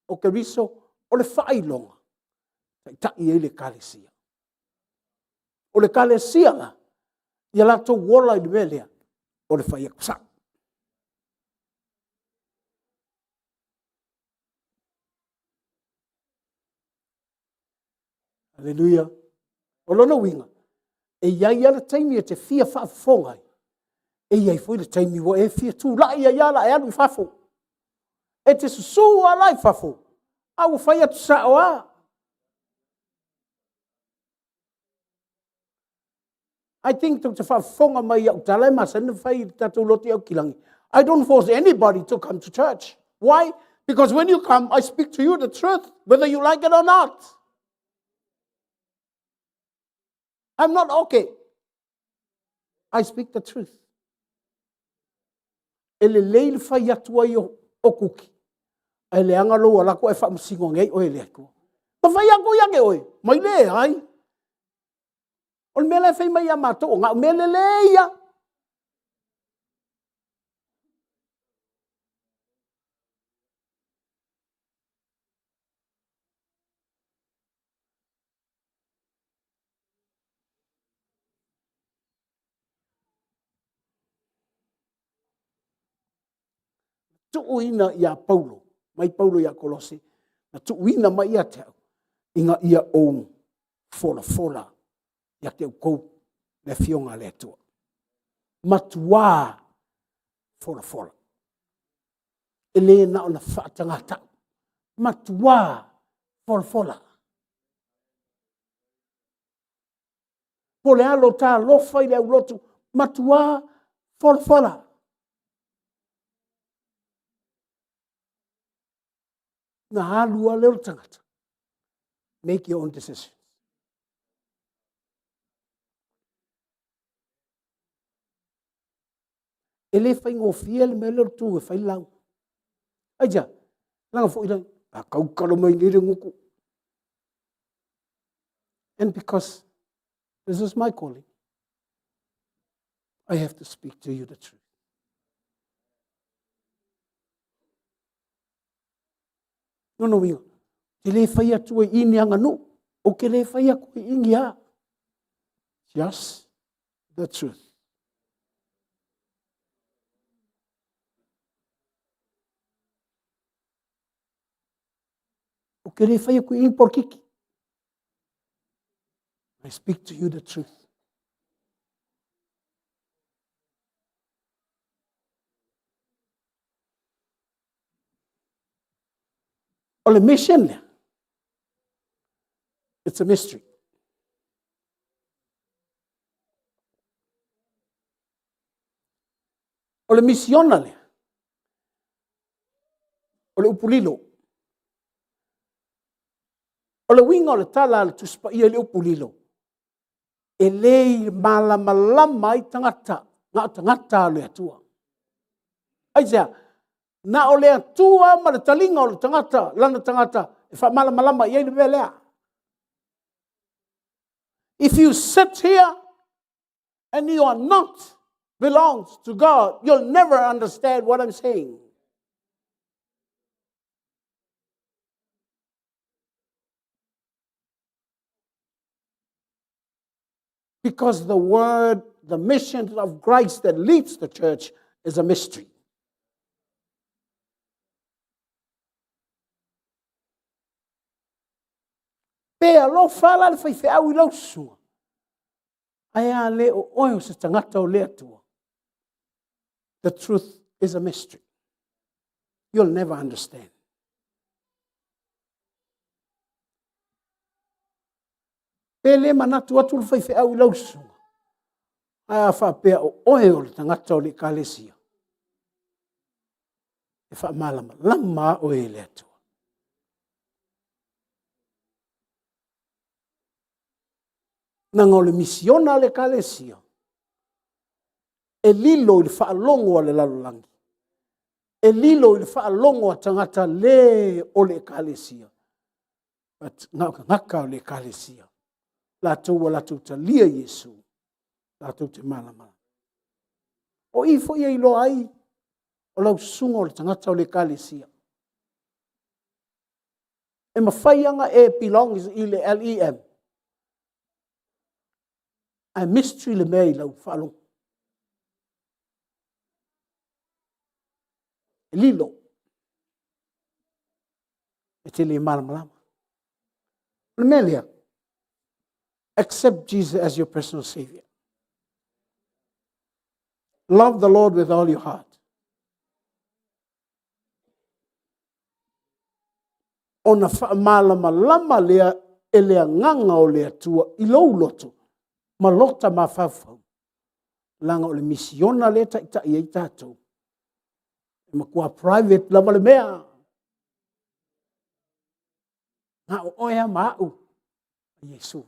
O Keriso o le faailoga taitai ai le ekalesia. O le ekalesia la, ia latou ola i le mea lea, o le fai atu sao. Aleluia. O lona uiga, e i ai lava le taimi e te fia faafofoga ai, e i ai foi le taimi ua e fia tulai ai lava e alu i fafo. E te susu lava la i fafo, a ua fai atu sao lava. I think tou te faafofoga mai i au tala e masani ona fai i le tatou lotu i Aukilagi. I don't force anybody to come to church. Why? Because when you come, I speak to you the truth, whether you like it or not. I'm not okay. I speak the truth. E lelei le fai atu ai o kuki, ae leaga lou alu atu ae faamasino ane ai oe e le Atua. Ma fai atu ia te oe, mai leai. O le mea la e fai mai ia matou, o na o mea lelei lava. Tuuina ia Paulo, mai Paulo ia Kolose, na tuuina mai ia te au, ina ia ou folafola ia te outou le afioga a le Atua. Matua folafola. E le na ona faatagatau, matua folafola. Po o le a lo ta alofa i le aulotu, matua folafola. Na alu lava lea o le tagata, make your own decision. E le faigofie le mea lea o le tu e fai le lauga. Aisea? Leaga foi le a tautala mai nei le gutu. And because this is my calling, I have to speak to you the truth. Lona uiga, te le fai atu ai i ni aganuu, ou te le fai atu i ni a. Just the truth. Ou te le fai atu i ni polokiki. I speak to you the truth. O le mission lea, it's a mystery. O le misiona lea, o le upu lilo. O le uiga o le tala a le Tusi Paia i le upu lilo, e le malamalama ai tagata, na o tagata o le Atua. Aisea? Na o le Atua ma le taliga o le tagata, lana tagata, e faamalamalama i ai le mea lea. If you sit here and you are not belongs to God, you'll never understand what I'm saying. Because the word, the mission of Christ that leads the church is a mystery. Pe alofa la le faifeau i lau susuga, ae a le o oe o se tagata o le Atua. The truth is a mystery. You'll never understand. Pe le manatu atu le faifeau i lau susuga, ae a faapea o oe o le tagata o le Ekalesia, e faamalamalama a oe e le Atua. Leaga o le misiona a le Ekalesia, e lilo i le faalogo a le lalolagi, e lilo i le faalogo a tagata le o le Ekalesia, but na o tagata o le Ekalesia, latou ua latou talia Iesu, latou te malamalama. O i foi e iloa ai o lau susuga o le tagata o le Ekalesia. E mafai ona e belongs i le LEM, ae mystery le mea i lau faalogo. E lilo. E te le malamalama. O le mea lea, accept Jesus as your personal savior. Love the Lord with all your heart. Ona faamalamalama lea e le agaga o le Atua i lou loto ma lota mafaufau, leaga o le misiona lea e taitai ai tatou. E matua private lava le mea. Na o oe lava ma au, Iesu.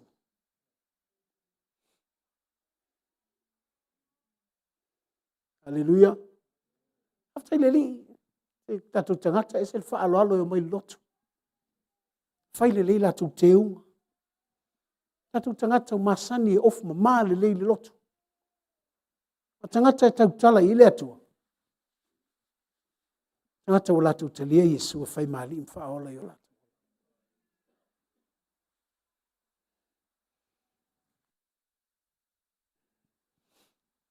Aleluia. Faafetai le Alii. E tatou tagata ese le faaaloalo e omai i le lotu. Fai lelei latou teuga. Tatou tagata ua masani e ofu mama lelei i le lotu. O tagata e tautala i le Atua. Tagata ua latou talia Iesu e fai ma alii ma faaola i o latou.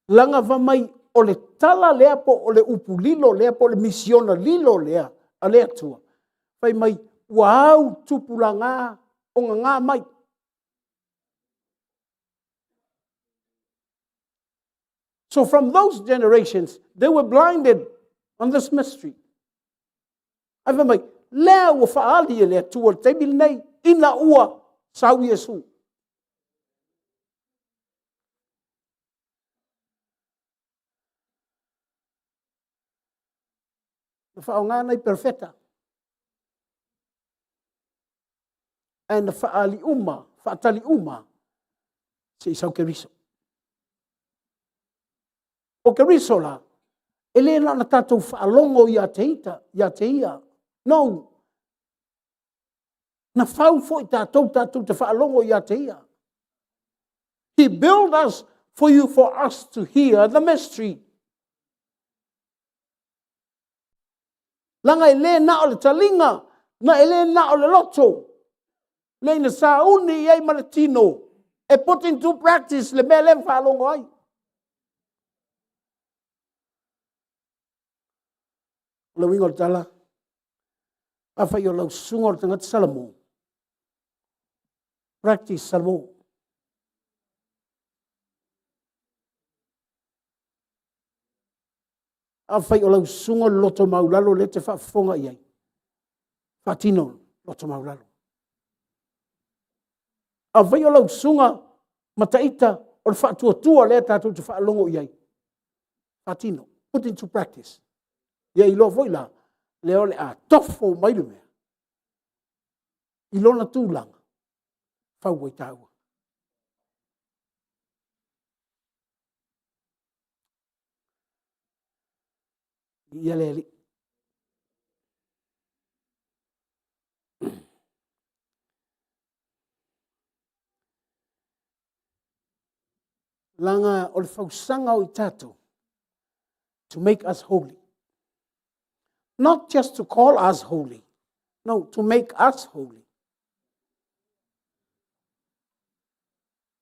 Laga fa mai o le tala lea po o le upu lilo lea po o le misiona lilo lea a le Atua, fai mai ua au tupulaga o gaga mai. So from those generations, they were blinded on this mystery. Ae fai mai, lea ua faaali e le Atua i le taimi lenei, ina ua sau Iesu. Na faaaoga nai perofeta, ae na faaali uma, faatali uma se i sau Keriso. O Keriso la, e le na ona tatou faalogo ia te Ia, no. Na fau foi tatou tatou te faalogo ia te Ia. He build us for you, for us to hear the mystery. Leaga e le na o le taliga, ma e le na o le loto, leai na sauni i ai ma le tino e put into practice le mea lea na faalogo ai. O le uiga o le tala, afai o lau susuga o le tagata Salamo, practice Salamo. Afai o lau susuga o le loto maualalo lea e te faafofoga i ai, faatino le loto maualalo. Afai o lau susuga Mataita o le faatuatua lea tatou te faalogo i ai, faatino, put into practice. Ia iloa foi la, lea o le a tofo mai le mea i lona tulaga, fau ai taua. Viia le Alii. Leaga o le fausaga o i tatou, to make us holy. Not just to call us holy, no, to make us holy.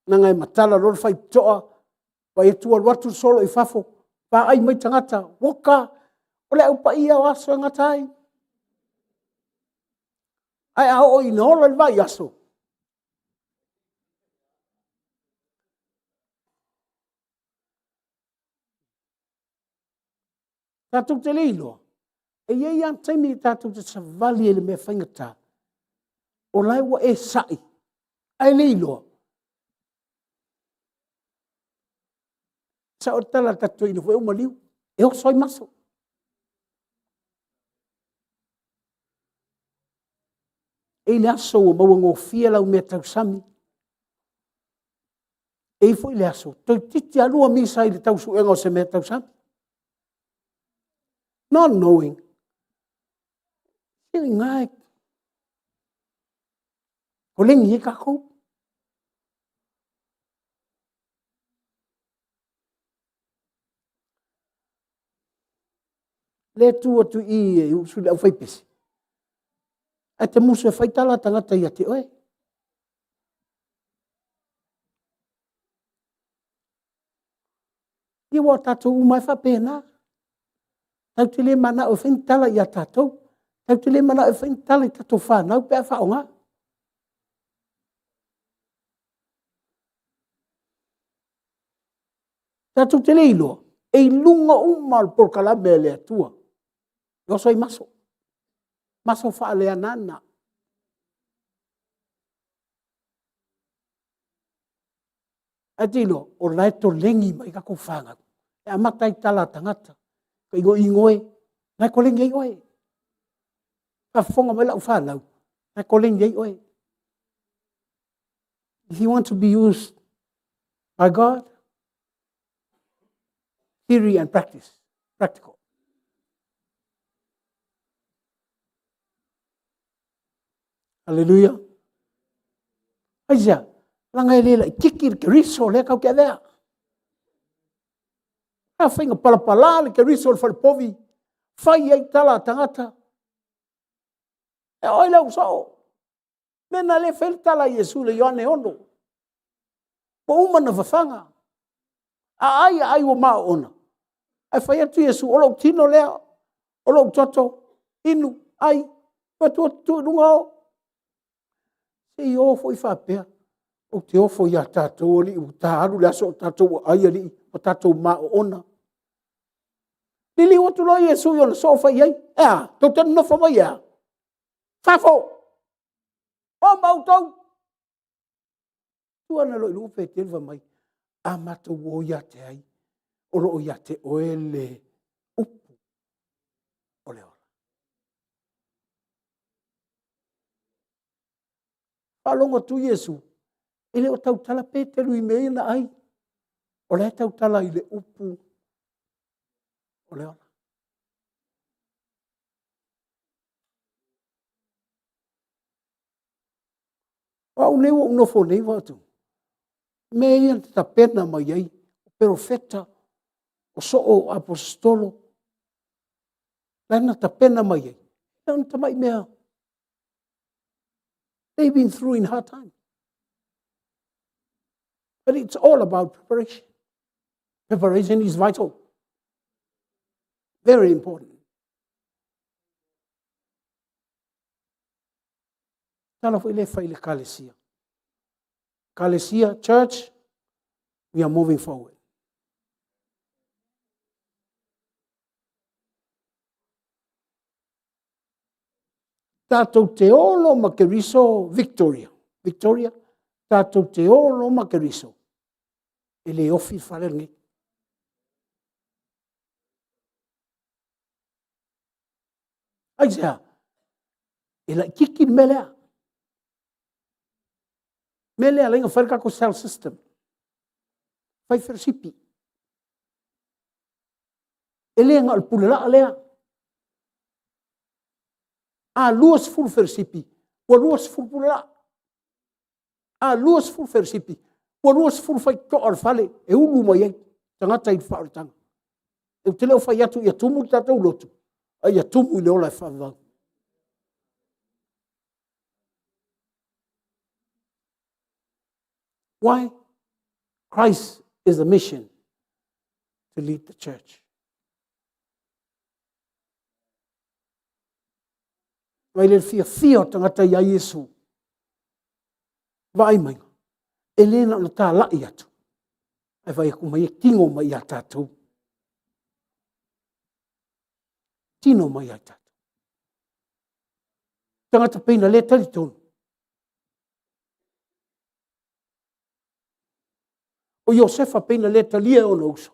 Leaga e matala loa le faitotoa, vaai atu ua alu atu le solo i fafo, vaai mai tagata, oka, o le au paia o aso e gata ai. Ae a oo ina ola le vaiaso, tatou te le iloa, e i ai lava taimi tatou te savali ai i le mea faigata, o la e ua e sai, ae le iloa. E sao le tala a le tatou toeaina foi lea ua maliu, e oso ai maso. E i ai le aso ua maua gofie lau meatausami, e i ai foi le aso toeitiiti lava lua misa i le tau suega o se meatausami. Not knowing, se o i ina e koleni ai tatou. Lea e tu atu i i e usu i le aufaipese, ae te musu e fai tala a tagata ia te oe. Ia aua o tatou uma lava e faapena. Tatou te le mananao e fai ni tala ia tatou, tatou te le mananao e fai ni tala i tatou fanau pe a faaaoga. Tatou te le iloa, e i luga uma lava o le polokalame a le Atua, e oso ai maso, maso faaleagaga. Ae te iloa, o la e koleni mai tatou fanau, e amata ai tala a tagata, igoigo e, o la e koleni ai oe. Faafofoga mai lau fanau, o la e koleni ai oe. If you want to be used by God, theory and practice, practical. Hallelujah. Aisea? Leaga e le laititi le keriso lea tatou te avea. A faiga palapala le keriso o le falepovi, fai ai tala a tagata. E oo i le au soo. O le mea lena o lea e fai ai le tala a Iesu i le Ioane 6. Ua uma ona fafaga, a ai a ai ua maoona. Ae fai atu Iesu, o lou tino lea, o lou toto, inu, ai, fai atu, tuu i luga o. Se i o foi faapea, ou te ofo ia tatou alii ua ta alu le aso o tatou aai alii ma tatou maoona. Liliu atu loa Iesu i ona soo fai i ai, e a, tou te nonofo mai e a? Fafo! O ma outou! Tu ae loa i luga Peteru fai mai, a matou o ia te ai, o lo o ia te oe le upu o le ola. Faalogo atu Iesu, e le o tautala Peteru i mea ia na ai, o la e tautala i le upu o le ola. O au nei ua ou nofo nei ou vaai atu, o mea ia na tapena mai ai perofeta, o soo, o aposetolo, la na tapena mai ai, e le o ni tamai mea. They been through in hard time. But it's all about preparation. Preparation is vital. Very important. Tala foi lea e fai i le Ekalesia. Ekalesia, church, we are moving forward. Tatou te olo ma Keriso Victoria. Victoria, tatou te olo ma Keriso. E le ofi le fale lenei. Aisea? E laititi le mea lea. Mea lea ala ai ona fai le tatou cell system. Fai felosipi. E le na o le pule laa lea. A 20 felosipi, ua 20 pule laa. A 20 felosipi, ua 20 faitotoa o le fale e ulu mai ai tagata i le faaolataga. Ou te le o fai atu ia tumu le tatou lotu, a ia tumu i le ola e faavavau. Why? Christ is a mission to lead the church. Mai le fiafia o tagata iā Iesu. Vaai mai, e le na ona talai atu, ae vaai atu mai e tino mai ia tatou. Tino mai ia tatou. Tagata peina le talitonu. O Iosefa peina le talia e ona uso.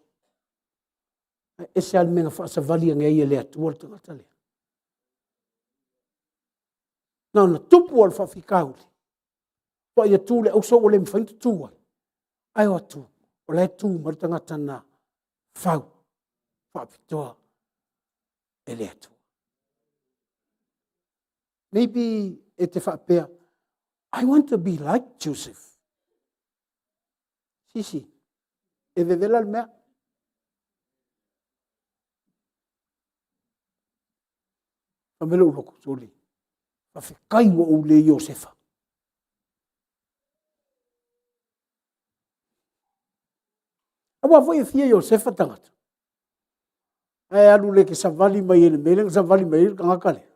Ae ese lava le mea na faasavali ane ai e le Atua le tagata lea. Na ona tupu lava o le faafitauli, ua ia tu le auso ua le mafai ona tutu ai, ae o atu, o la e tu mai le tagata na fau faapitoa e le Atua. Maybe e te faapea, I want to be like Joseph. Sisi, e vevela le mea. Fai mai lou loto, sole, faafetai ua ou le Iosefa. Aua foi e fia Iosefa tagata. Ae alu lea e te savali mai ai i le mea lea na savali mai ai le tagata lea.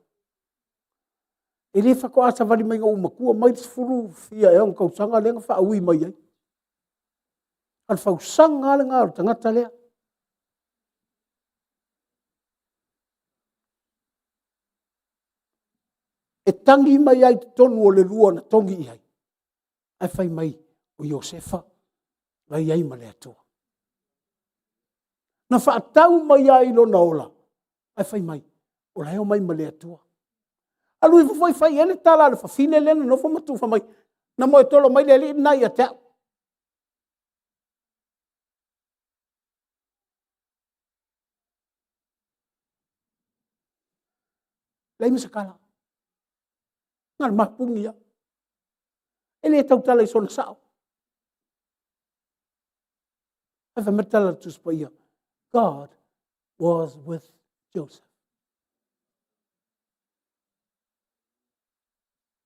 E le faatoa savali mai ina ua matua mai le 10 fia ea ona tausaga lea na faaui mai ai. A o le fausaga lava lena o le tagata lea. E tagi mai lava i totonu o le lua na togi i ai, ae fai mai, o Iosefa na i ai ma le Atua. Na faatau mai lava i lona ola, ae fai mai, o la e omai ma le Atua. Alu ifo foi fai i ai le tala a le fafine lea na nofo ma tufa mai, na moetolo mai le alii lena ia te au. Leai ma se tala. Na o le mapuni lava. E le tautala i sona sao. Ae fai mai le tala a le Tusi Paia, God was with Joseph.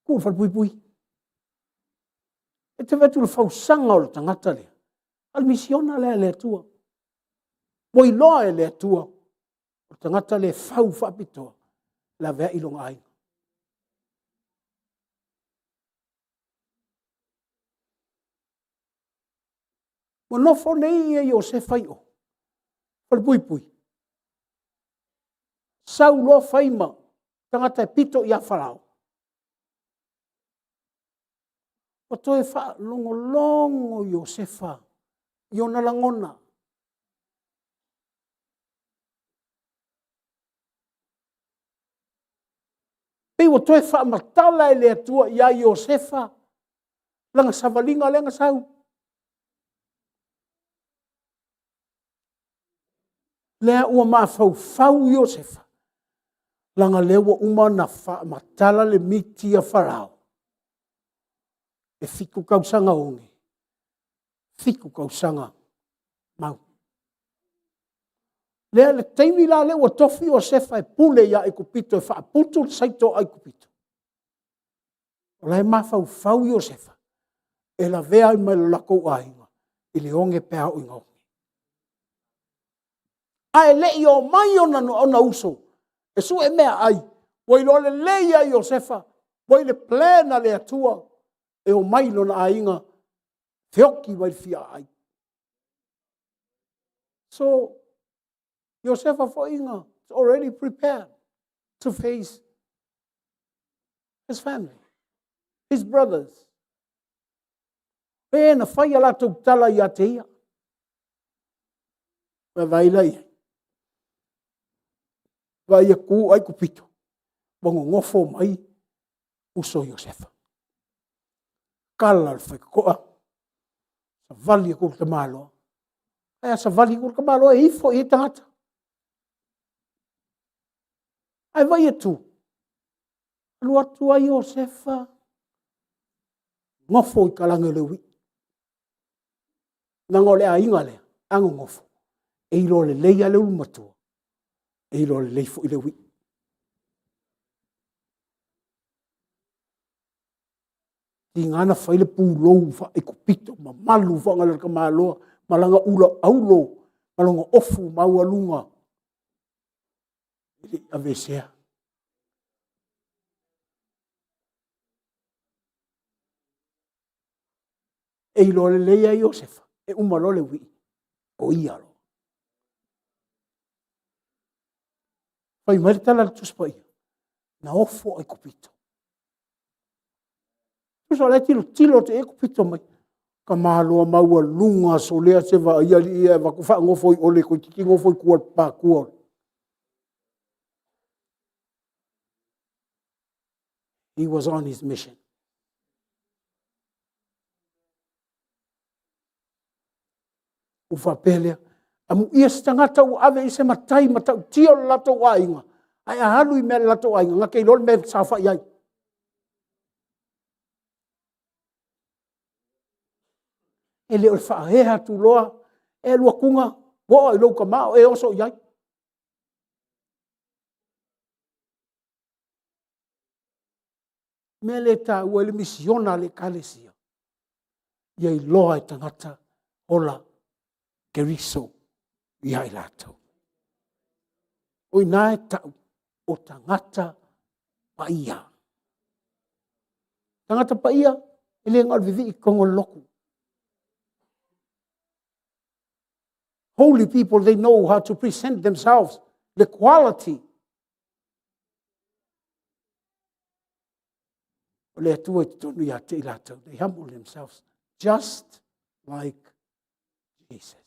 Tuu le falepuipui. E te vaai atu i le fausaga o le tagata lea, a le misiona lea a le Atua. Ua iloa e le Atua, o le tagata le fau faapitoa, laveai lona aiga. Ua nofo nei ia Iosefa i o, falepuipui, sau loa fai ma tagata e pito ia Farao. Ua toe faalogologo Iosefa i ona lagona. Pei ua toe faamatala e le Atua ia Iosefa lana savaliga lea na sau. Lea ua mafaufau Iosefa, leaga o lea ua uma ona faamatala le miti a Farao, e 7 tausaga oge, 7 tausaga mau. O le taimi la lea ua tofi Iosefa e pule ia Aikupito e faaputu le saito a Aikupito, o la e mafaufau Iosefa, e lavea ai ma lo latou aiga i le oge pe a oo ina oge. Ae le i omai ona uso e sue meaai, ua iloa lelei lava e Iosefa, ua i le plan a le Atua e omai lona aiga feoti mai le fiaai. So, Iosefa foi na already prepared to face his family, his brothers. E na fai a latou tala ia te ia. Vaai la i ai? Vaai atu Aikupito ua nonofo mai uso o Iosefa. Tala le faitotoa, savali atu le tamaloa. Ae a savali atu le tamaloa e ifo i ai tagata. Ae vaai atu, alu atu lava Iosefa nofo i talaane o le uii. Leaga o le aiga lea, a nonofo, e iloa lelei lava le ulu matua, e iloa lelei foi le uii. Tiga ona fai le pulou faa-Aikupito mamalu foi le tamaloa ma lana ula auro ma lona ofu maualuga e le i aveesea. E iloa lelei lava e Iosefa, e uma loa le uii, o ia loa. Fai mai le tala a le Tusi Paia, na ofo Aikupito. Tusa o la e tilotilo atu i ai Aikupito mai. Tamaloa maualuga solea se vaai alii ae avatu faanofo i o toeitiiti nofo i tua i le papa. He was on his mission. Ou faapea lea, amuia se tagata ua ave i ai se matai matautia o le latou aiga, ae a alu i mea a le latou aiga, na te iloa le mea e saofai ai. E le o le faaea atu loa, e alu atu ua oo lava i lou tama o e oso i ai. O le mea lea e taua ai le misiona a le Ekalesia, ia iloa e tagata ola Keriso ia i latou. O i ina e tau o tagata paia. O tagata paia, e le na o le vivii i totonu o le lotu. Holy people, they know how to present themselves, the quality. O le Atua i totonu ia te i latou. They humble themselves just like Jesus.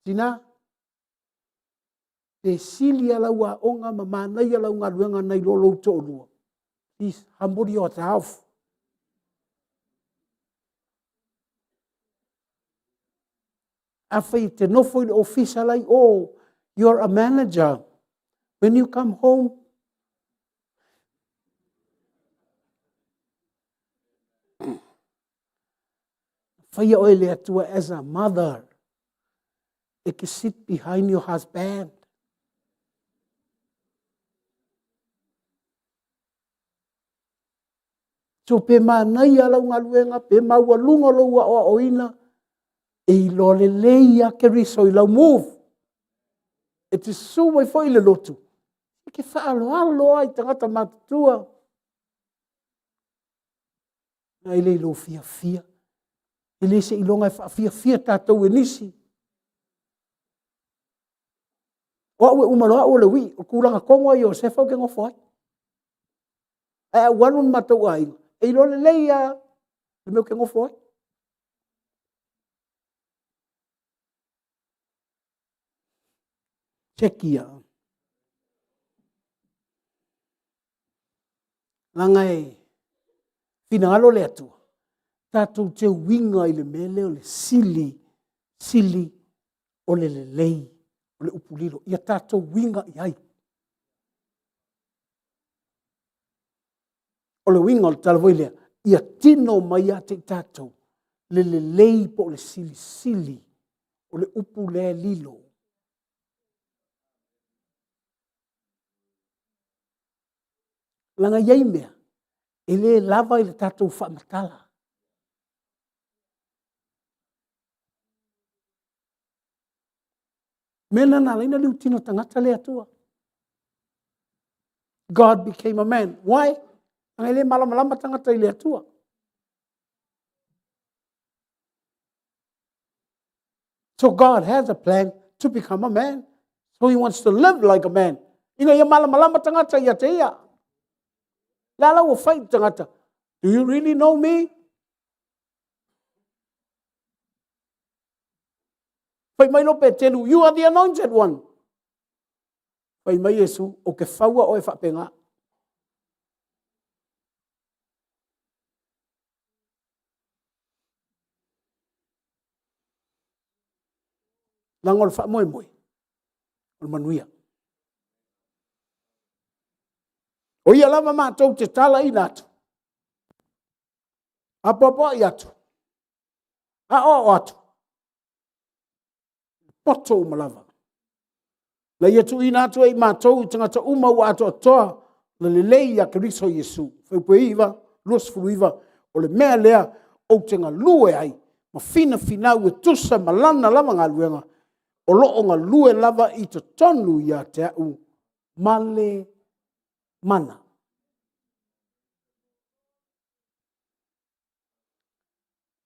Tina, pe sili lava lau aoga ma manaia lau galuega nai lo lou toalua, please humble yourself. Afai e te nofo i le ofisa la i o, you are a manager. When you come home, faia oe e le Atua as a mother. E te sit behind your husband. So pe manaia lau galuega, pe maualuga lou aoaoina, e iloa lelei lava Keriso i lau move. E te susu mai foi i le lotu, e te faaaloalo lava i tagata matutua. Ae le i lou fiafia. E le seiloga e faafiafia tatou e nisi. O au e uma loa au o le uii, o le tulaga tonu lava a Iosefa ou te nofo ai. Ae a ou alu i lo matou aiga, e iloa lelei lava le mea ou te nofo ai. Cheki ia. Leaga e finagalo le Atua tatou te uiga i le mea lea o le sili, sili o le lelei o le upu lilo. Ia tatou uiga i ai. O le uiga o le tala foi lea, ia tino mai ia te i tatou le lelei po o le silisili o le upu lea e lilo. Leaga e i ai mea e le lava i le tatou faamatala. O le mea lena na ala ai ona liutino tagata le Atua. God became a man. Why? Leaga e le malamalama tagata i le Atua. So God has a plan to become a man. So he wants to live like a man. Ina ia malamalama tagata ia te ia. Le ala ua fai i tagata, do you really know me? Fai mai lo Petelu, you are the anointed one. Fai mai Iesu, ou te faua oe faapena. Leaga o le faamoemoe, o le manuia. O ia lava matou te talaina atu, apoapoai atu, aoao atu, poto uma lava. Na ia tuuina atu e i matou i tagata uma ua atoatoa le lelei ia Keriso Iesu. Fuaiupu 9, 29, o le mea lea ou te galue ai ma finafinau e tusa ma lana lava galuega, o lo o galue lava i totonu ia te au ma le mana.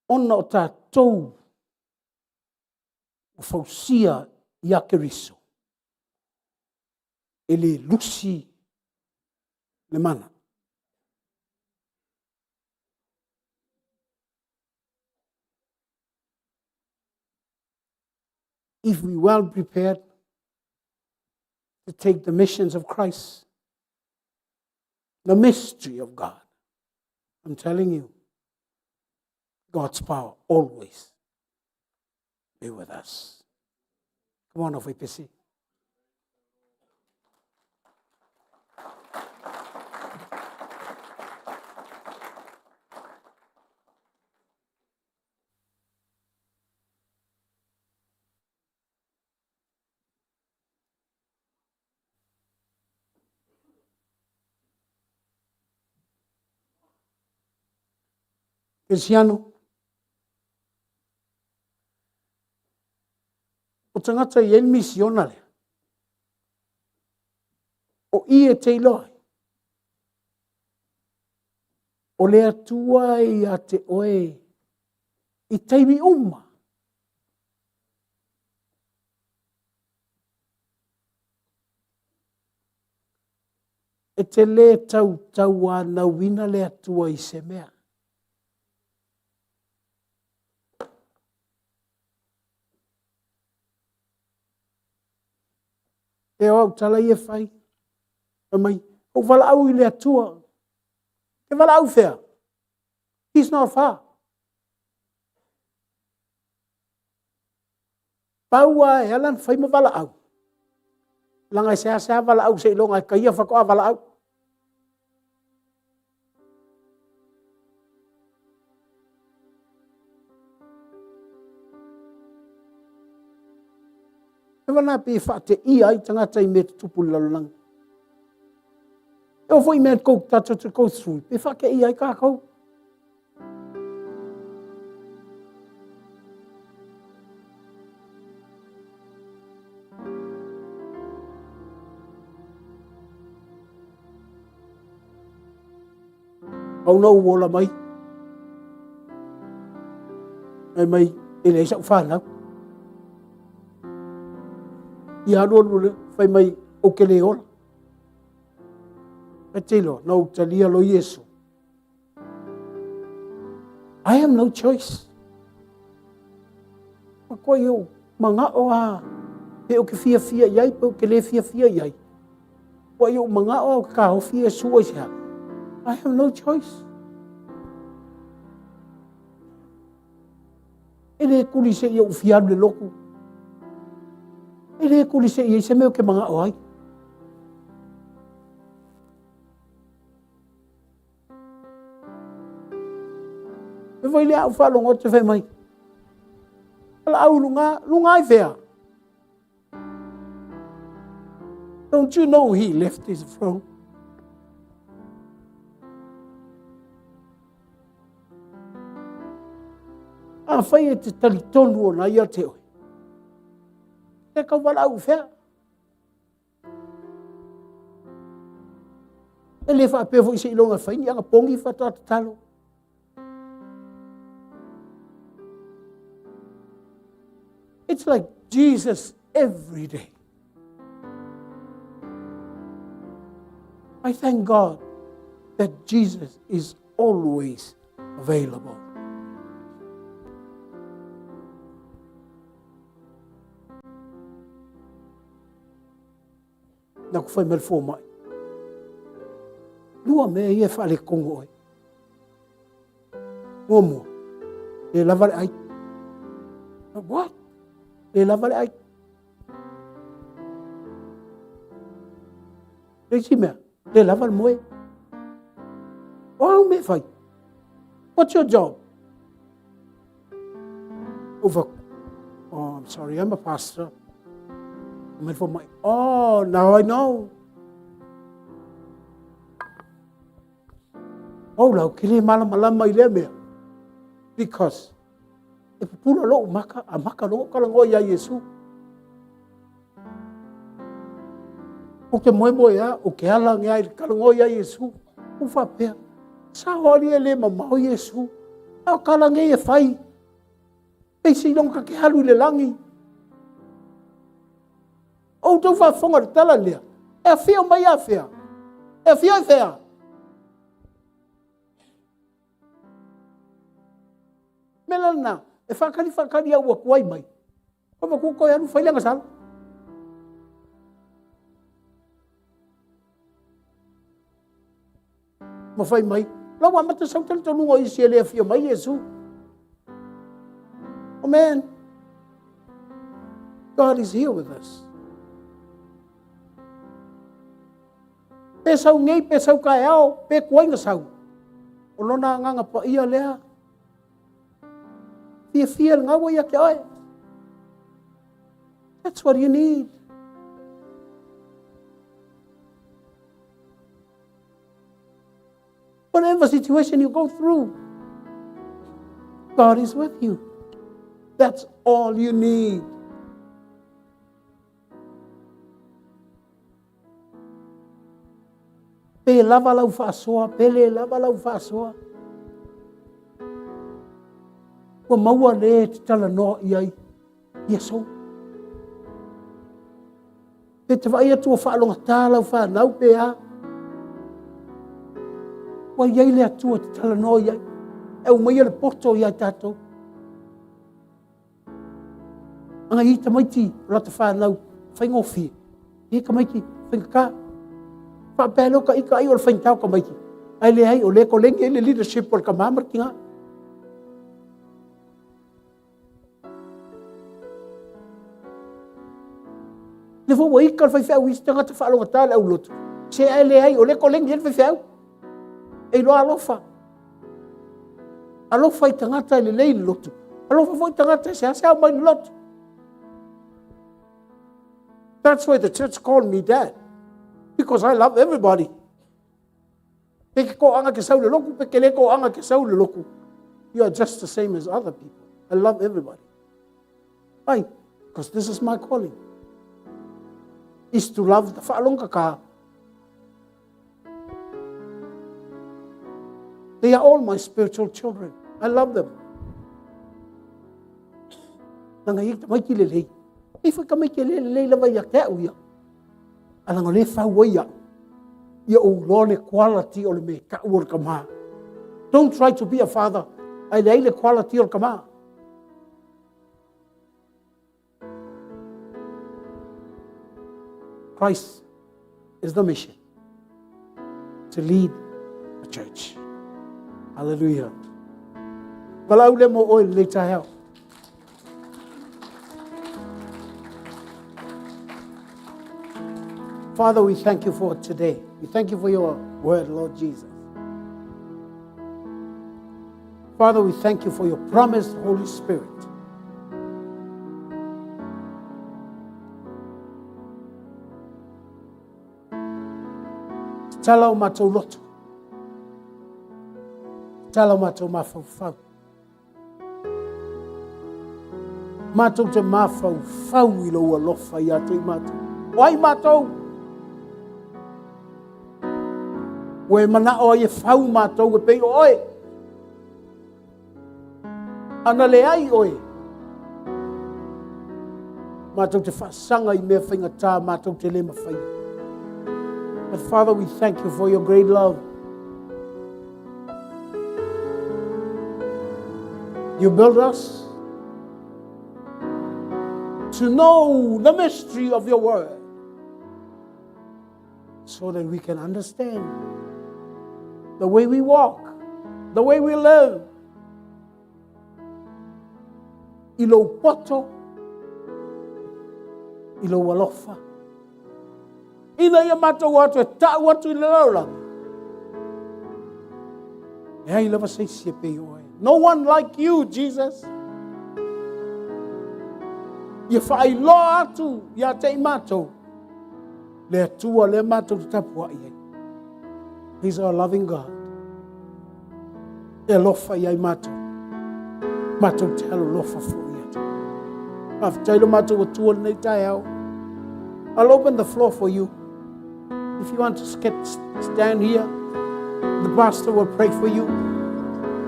Ona o tatou ua fausia ia Keriso, e le lusi le mana. If we well prepared to take the missions of Christ, the mystery of God, I'm telling you, God's power always be with us. Come on, Pesi. Kerisiano, o tagata e i ai le misiona lea, o i e te iloa ai, o le Atua e ia te oe i taimi uma. E te lē tautauanauina le Atua i se mea. E o au tala ia e fai, fai mai, ou valaau i le Atua. E valaau fea? He's not far. Pau lava e ala ona fai ma valaau, leaga e seasea valaau seiloga e taia faatoa valaau. E wana pe faateia ai tagata i mea tutupu i le lalolagi. E oo foi i mea tatou te go through, pe faateia ai tatou. Pau na ou ola mai. Fai mai, e leai sa'u fanau. Ia alu alu le, fai mai, ou te le ola. E te iloa, na ou talia loa Iesu. I have no choice. Matuai ou mana'o lava pe ou te fiafia i ai pe ou te le fiafia i ai. Ua i ou mana'o lava ou te taofi Iesu aisea? I have no choice. E le kuli se i ou fia alu i le lotu. E le kuli se i ai se mea ou te mana'o ai. E foi lea au faalogo atu fai mai. Valaau i luga, luga ai fea? Don't you know he left his throne? Afai e te talitonu ona ia te oe. E kau valaau i fea? E le faapea foi seiloga e fai ni agapogi faatoa tatalo. It's like Jesus every day. I thank God that Jesus is always available. Na ku fai mai le fomai. Lua mea ia e faaletonu oe. Muamua, le lava le ai. What? Le lava le ai. Le isi mea, le lava le moe. O au mea e fai? What's your job? Over. Oh, I'm sorry, I'm a pastor. I went for my, oh, now I know. Oh, lau, ke le malamalama i lea mea. Because, e pupula lou maka, a maka loa ka langoa ia Iesu. O ke moemoeā, o ke ala ngea i le talanoa iā Iesu. Ua faapea, sao alii e le mamao Iesu, a o tala nei e fai, pei seiloga ta te alu i le lagi. O outou faafofoga i le tala lea, e afio mai afea? E afio i fea? Mea la lena, e faatali faatali au ua tuai mai. Koe matua koe alu fai le agasala. Ma fai mai, la ua amata sau talitonuga o isi e le afio mai Iesu. Oh man, God is here with us. Pe sau nei, pe sau kaeao, pe tuai na sau. O lona agaga paia lea, Fiafia le gaua ia te oe. That's what you need. Whatever situation you go through, God is with you. That's all you need. Pe lava lau faasoa, pe le lava lau faasoa. Ua maua le e te talanoa i ai i aso. Pe te vaai atu ua faalogata lau fanau pe a. Ua i ai le Atua e te talanoa i ai. E aumaia le poto ia i tatou. Aga i tamaiti o lata fanau faigofie, i tamaiti faigata. Faapea lea o ka ika ai o le faigata o tamaiti. Ae leai, o lea e koleni ai le leadership o le tama ma le tina. Le foi ua ika le faifeau i isi tagata faalogata le aulotu. Se ae leai, o lea e koleni ai le faifeau. E iloa alofa. Alofa i tagata e lelei le lotu. Alofa foi i tagata e seasea mai le lotu. That's why the church called me dad. Because I love everybody. Pe ke koanga ke sau le loku, pe ke le koanga ke sau le loku. You are just the same as other people. I love everybody. Why? Because this is my calling. Is to love the whaalongaka. They are all my spiritual children. I love them. Leaga e i ai tamaiti lelei. E i ai foi tamaiti e le lelei lava ia te au ia. Ae leaga o lea e fau ai au. Ia ou iloa le quality o le mea e tau o le tama. Don't try to be a father ae leai le quality o le tama. Christ is the mission to lead the church. Hallelujah. Palau le mo oe le taeao. Father, we thank you for today. We thank you for your word, Lord Jesus. Father, we thank you for your promised Holy Spirit. Tatala o matou loto. Tatala o matou mafaufau. Matou te mafaufau i lou alofa ia te i matou. O ai matou? Ua e manao ai e fau matou e pei o oe. Ana leai oe, matou te faasaga i mea faigata matou te le mafaia. But Father, we thank you for your great love. You build us to know the mystery of your word so that we can understand the way we walk, the way we live. I lou poto, i lou alofa. Ina ia matou o atu e ta'u atu i le lalolagi, leai lava se isi e pei o oe. No one like you, Jesus. Ia faailoa atu ia te i matou le Atua lea matou te tapuai ai. He's our loving God. E alofa ia i matou. Matou te alolofa foi ia te. Faafetai lo matou Atua lenei taeao. I'll open the floor for you. If you want to get, stand here, the pastor will pray for you.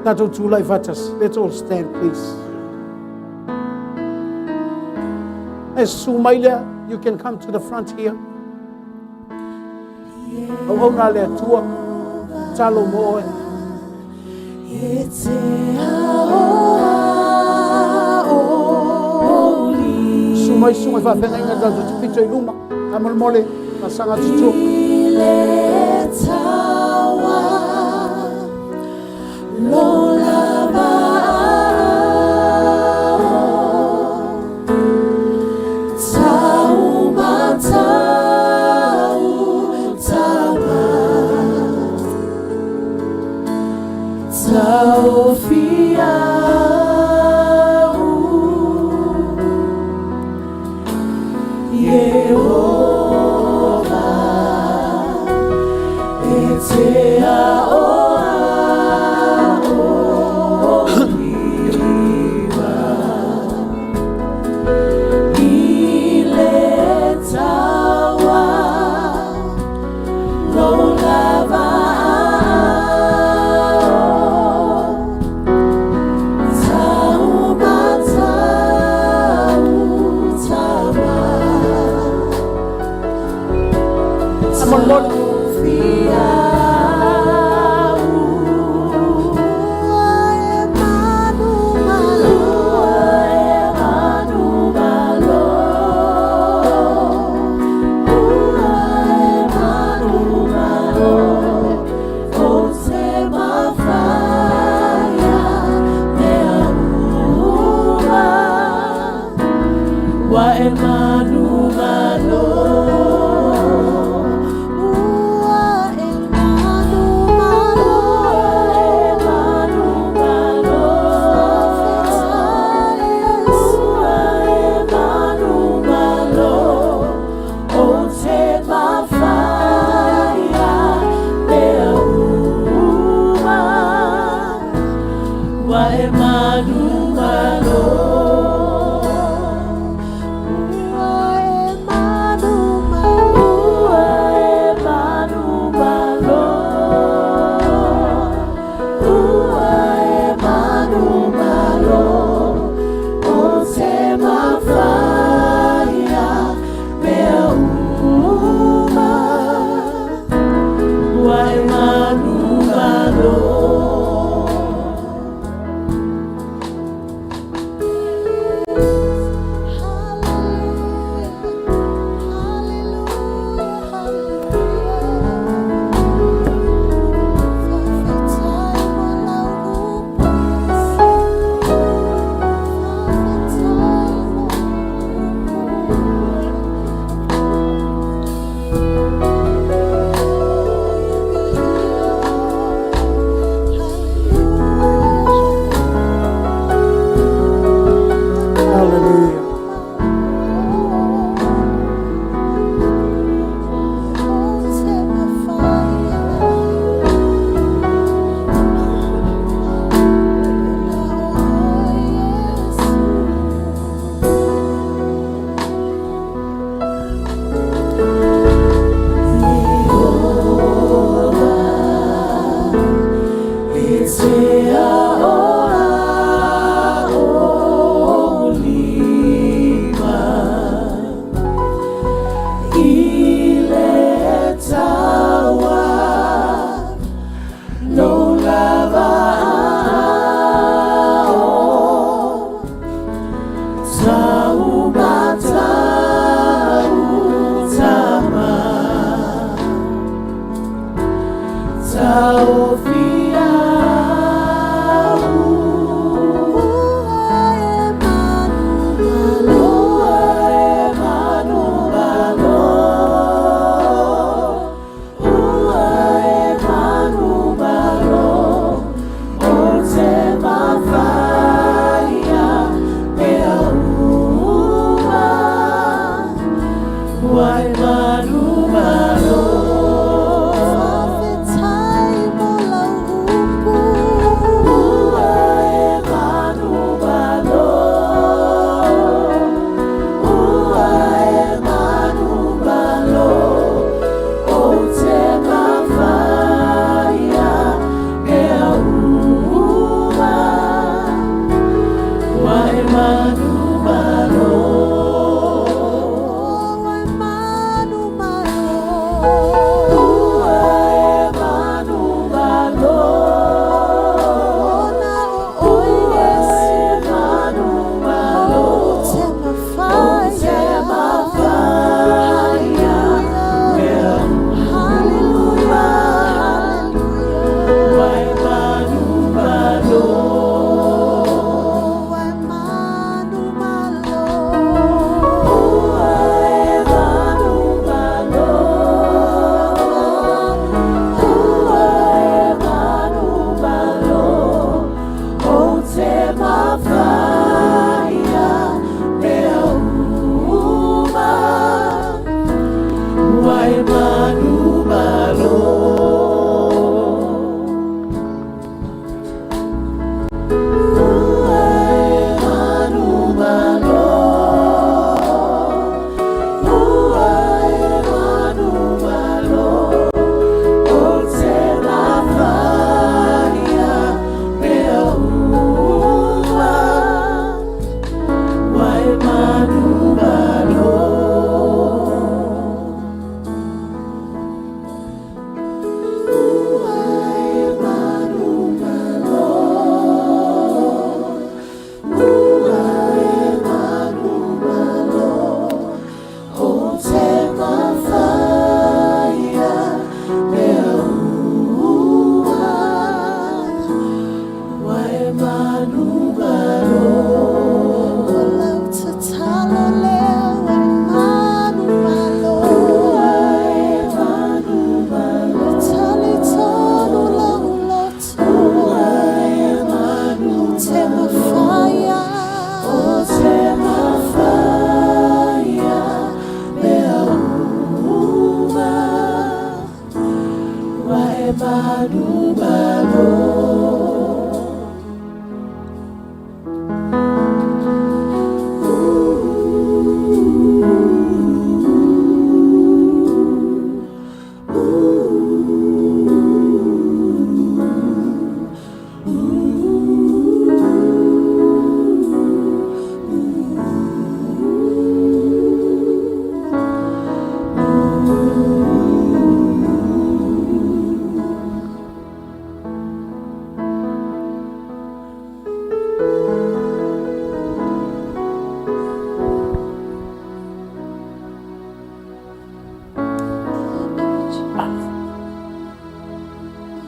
Tatou tulai faatasi. Let's all stand, please. E susu mai lea, you can come to the front here. Auauna a le Atua, talo mo oe. Susu mai susu mai faafeagaiga tatou te pito i luma. Faamolemole, faasaga atu tua.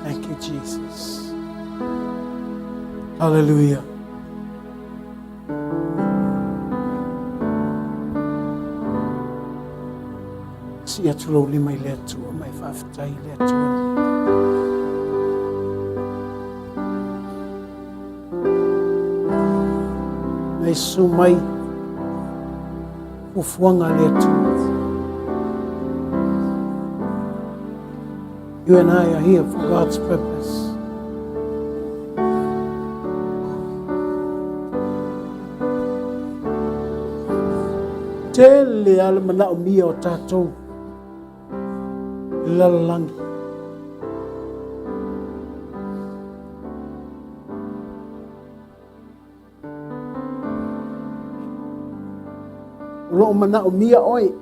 Thank you, Jesus. Hallelujah. Sii atu lou lima i le Atua ma e faafetai i le Atua. Na e susu mai fuafuaga a le Atua. You and I are here for God's purpose. Tele a le manaomia o tatou i le lalolagi. O lo o manaomia oe.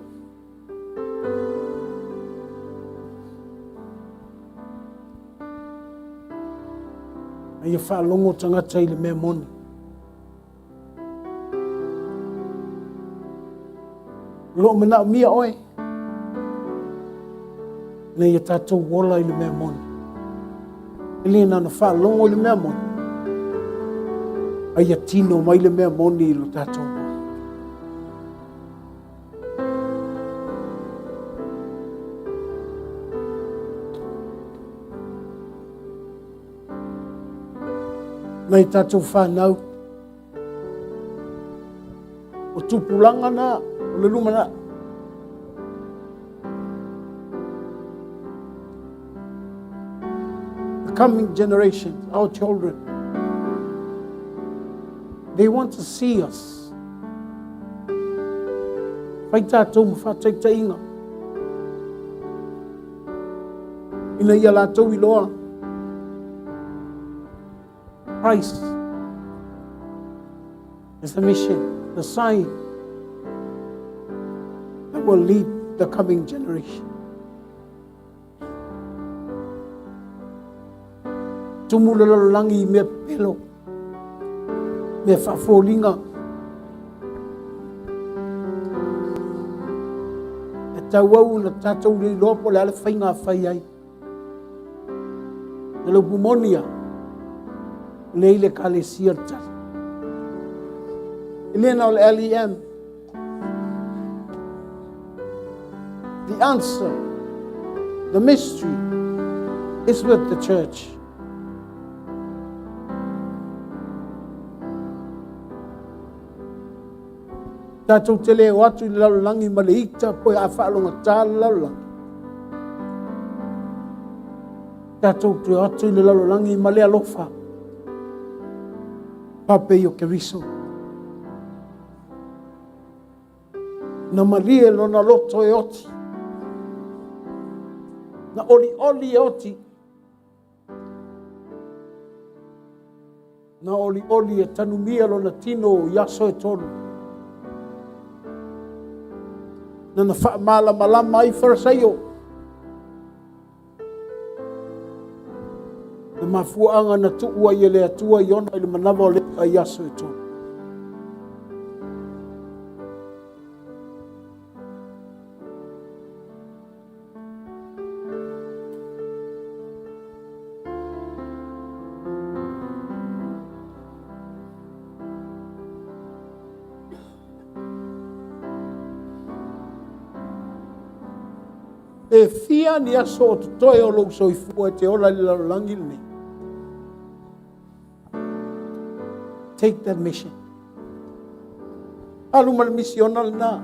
A ia faalogo tagata i le mea moni. O lo o manaomia oe ina ia tatou ola i le mea moni. E le na ona faalogo i le mea moni, a ia tino mai le mea moni i lo tatou ola. Nai tatou whanau, o tupulaga na, o le lumanai. The coming generations, our children, they want to see us. Fai tatou ma faataitaiga. Ina ia latou iloa Christ. It's the mission, the sign that will lead the coming generation. Tumu le lalolagi i mea pepelo, mea faafoliga. E tauau ona tatou le iloa po o le a le faiga a fai ai. O le upu moni lava, o lea i le Ekalesia le tali. E le na o le LEM. The answer, the mystery, is with the church. Tatou te le o atu i le lalolagi ma le ita po a faalogata le lalolagi. Tatou te o atu i le lalolagi ma le alofa. Faapeio Keriso. Na malie lona loto e oti. Na olioli e oti. Na olioli e tanumia lona tino i aso e tolu. Nana faamalamalama ai Farasaio. Le mafuaaga na tuu ai e le Atua Iona i le manava o le i'a i aso e tolu. E fia ni aso o totoe o lou soifua e te ola i le lalolagi lenei? Take that mission. Alu ma le misiona lena.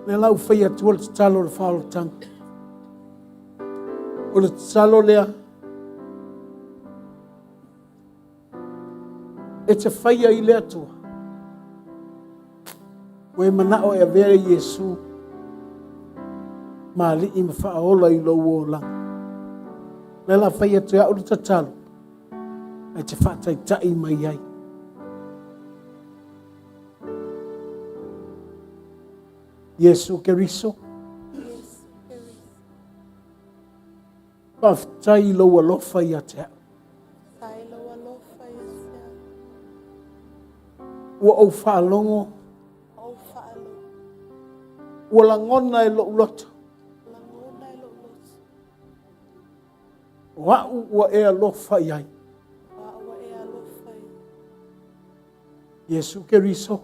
Lea la ua fai atua le tatalo o le faaolataga. O le tatalo lea e te faia i le Atua. Ua e manao e avea Iesu ma alii ma faaola i lou olaga. Lea la fai atu e au le tatalo e te faataitai mai ai. Iesu Keriso. Faafetai i lou alofa ia te au. Ua ou faalogo. Ua lagona e lou loto. O au ua e alofa i ai. Iesu Keriso.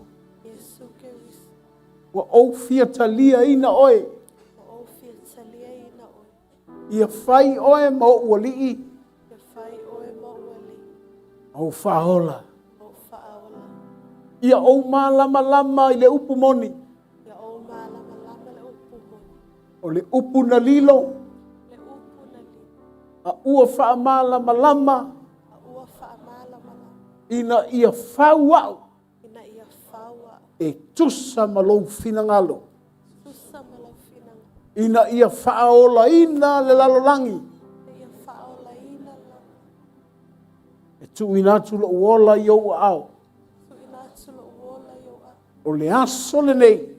Ua ou fia taliaina oe. Ia fai oe ma ou alii. Ou faaola. Ia ou malamalama i le upu moni. O le upu na lilo. A ua faamalamalama. Ina ia fau au. E tusa ma lou finagalo. Ina ia faaolaina le lalolagi. E tuuina atu lou ola i ou aao. O le aso lenei.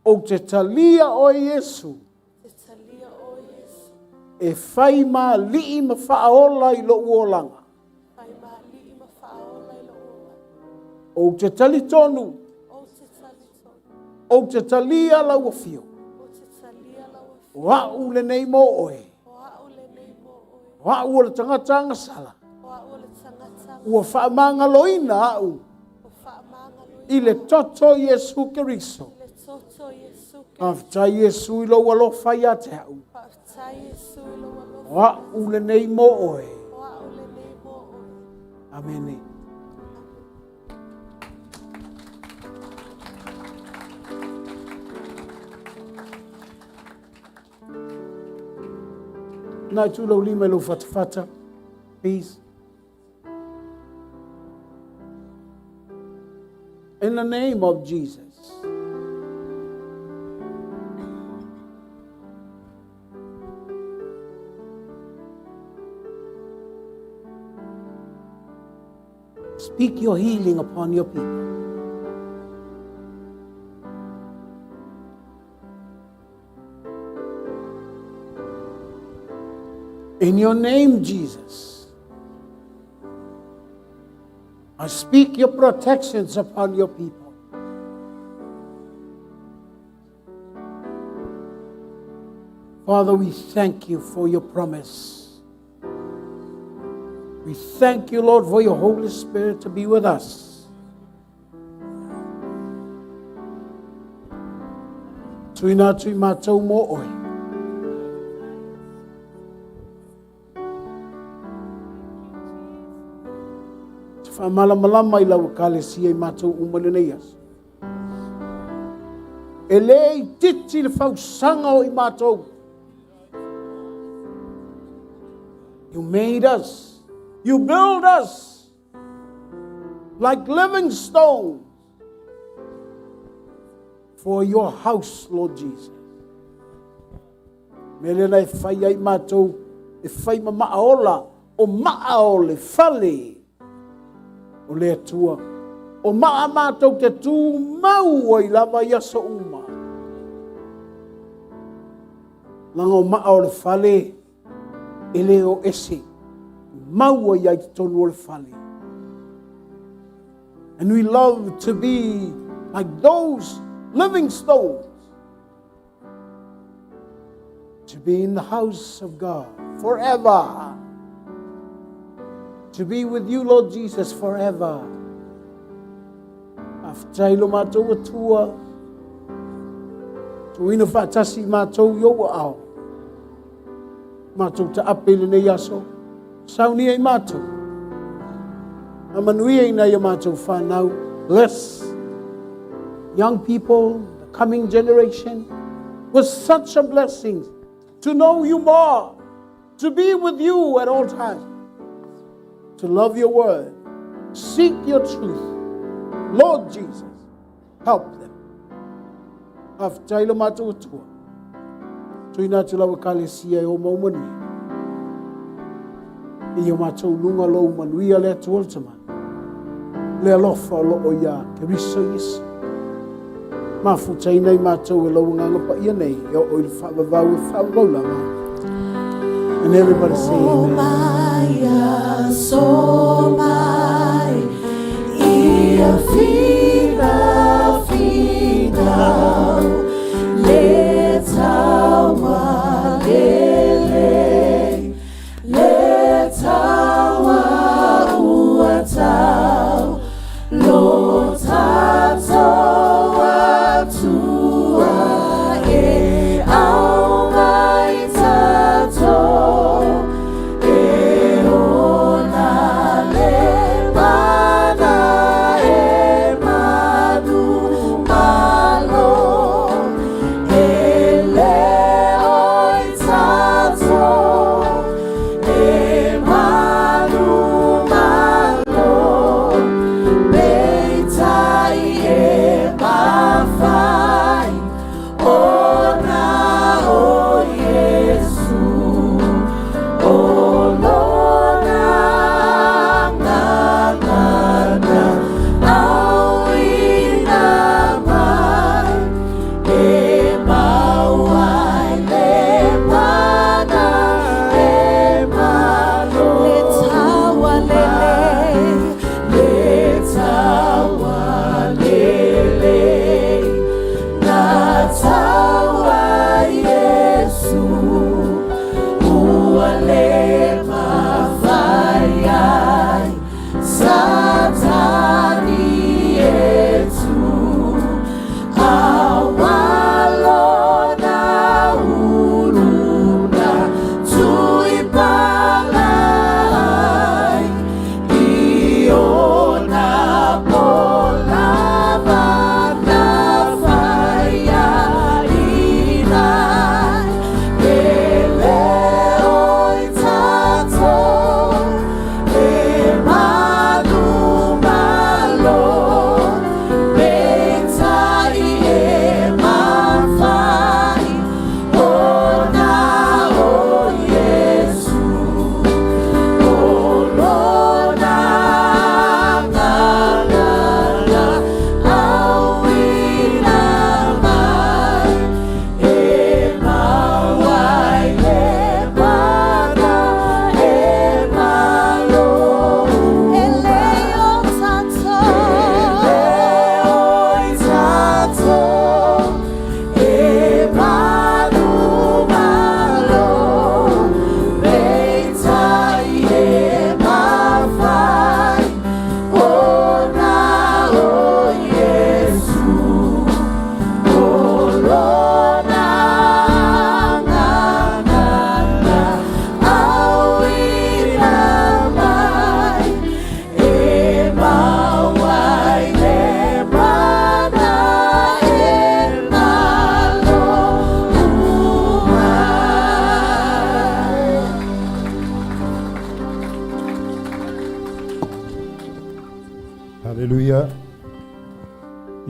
Ou te talia oe Iesu. E fai ma alii ma faaola i lou olaga. Ou te talitonu. Ou te talia lau afio. O au lenei mo oe. O au o le tagata agasala. Ua faamagaloina au i le toto o Iesu Keriso. Faafetai Iesu i lou alofa ia te au. O au lenei mo oe. Amene. Na e tu lau lima i lou fatafata. Please. In the name of Jesus. Speak your healing upon your people. In your name, Jesus, I speak your protections upon your people. Father, we thank you for your promise. We thank you, Lord, for your Holy Spirit to be with us. Tuina atu i mātou mō oe. Te whaamalamalama i lau ekalesia i mātou uma lenei aso. E le itiiti le fausaga o i mātou. You made us. You build us like living stones for your house, Lord Jesus. Me lena e fai ai mātou, e fai ma maaola, o maa o le fale o le Atua. O maa mātou te tū mau ai lava i aso uma. Leaga o maa o le fale e le o ese, mau ai ai totonu o le fale. And we love to be like those living stones, to be in the house of God forever. To be with you, Lord Jesus, forever. Faafetai lo matou Atua, tuuina faatasi i matou i ou aao. Matou taape i lenei aso, saunia i matou. A manuia ina ia matou whanau. Bless young people, the coming generation, with such a blessing to know you more, to be with you at all times, to love your word, seek your truth. Lord Jesus, help them. Faafetai lo matou Atua. Tuuina atu lau ekalesia e o mau manuia. I o matou luga lou manuia le Atua le Tama. Le alofa o loo ia Keriso Iesu. Mafutaina i matou e lou agaga paia nei e oo i le faavavau e faavavau lava. And everybody say amen. Mai so mai ia fina finau le taua lele le taua ua tau lo tatou Atua e au mai tatou e ona le mana e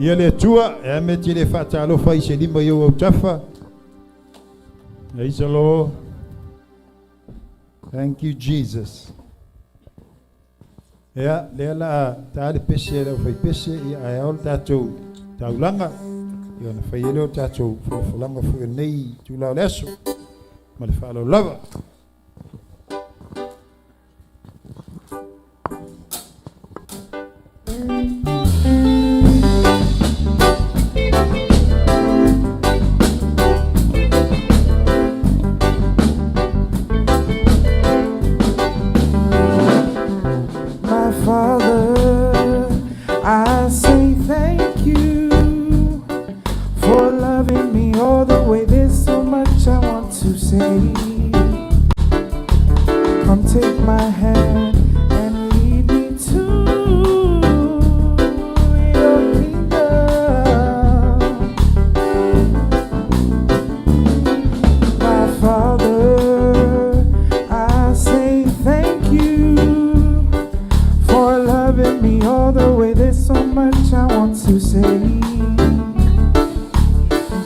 Ia le Atua, e a mea e te le faatalofa i se lima i ou autafa. Praise the Lord. Thank you, Jesus. Ia, lea la ta le pese le fai pese, ia ae ao le tatou taulaga. Ia ona fai ai lea o tatou folafolaga foi o lenei itula o le aso. Ma le faaaloalo lava. My Father, I say thank you for loving me all the way. There's so much I want to say. Come take my hand and lead me to your kingdom. My Father, I say thank you for loving me all the way. There's so much I want to say.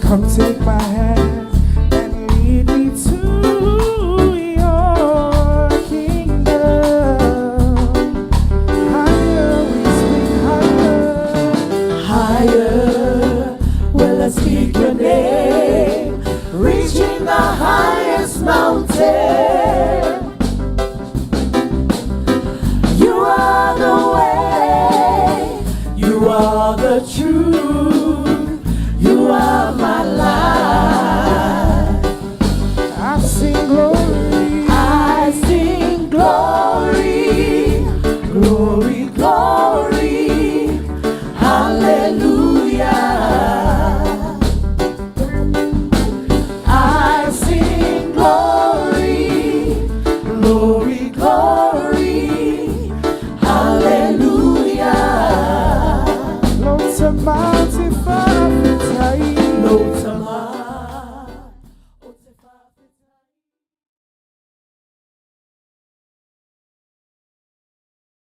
Come take my hand and lead me to your kingdom. Higher we speak, higher. Higher will I speak your name, reaching the highest mountain. You are the way, you are the truth, you are my life. I sing glory. I sing glory, glory, glory.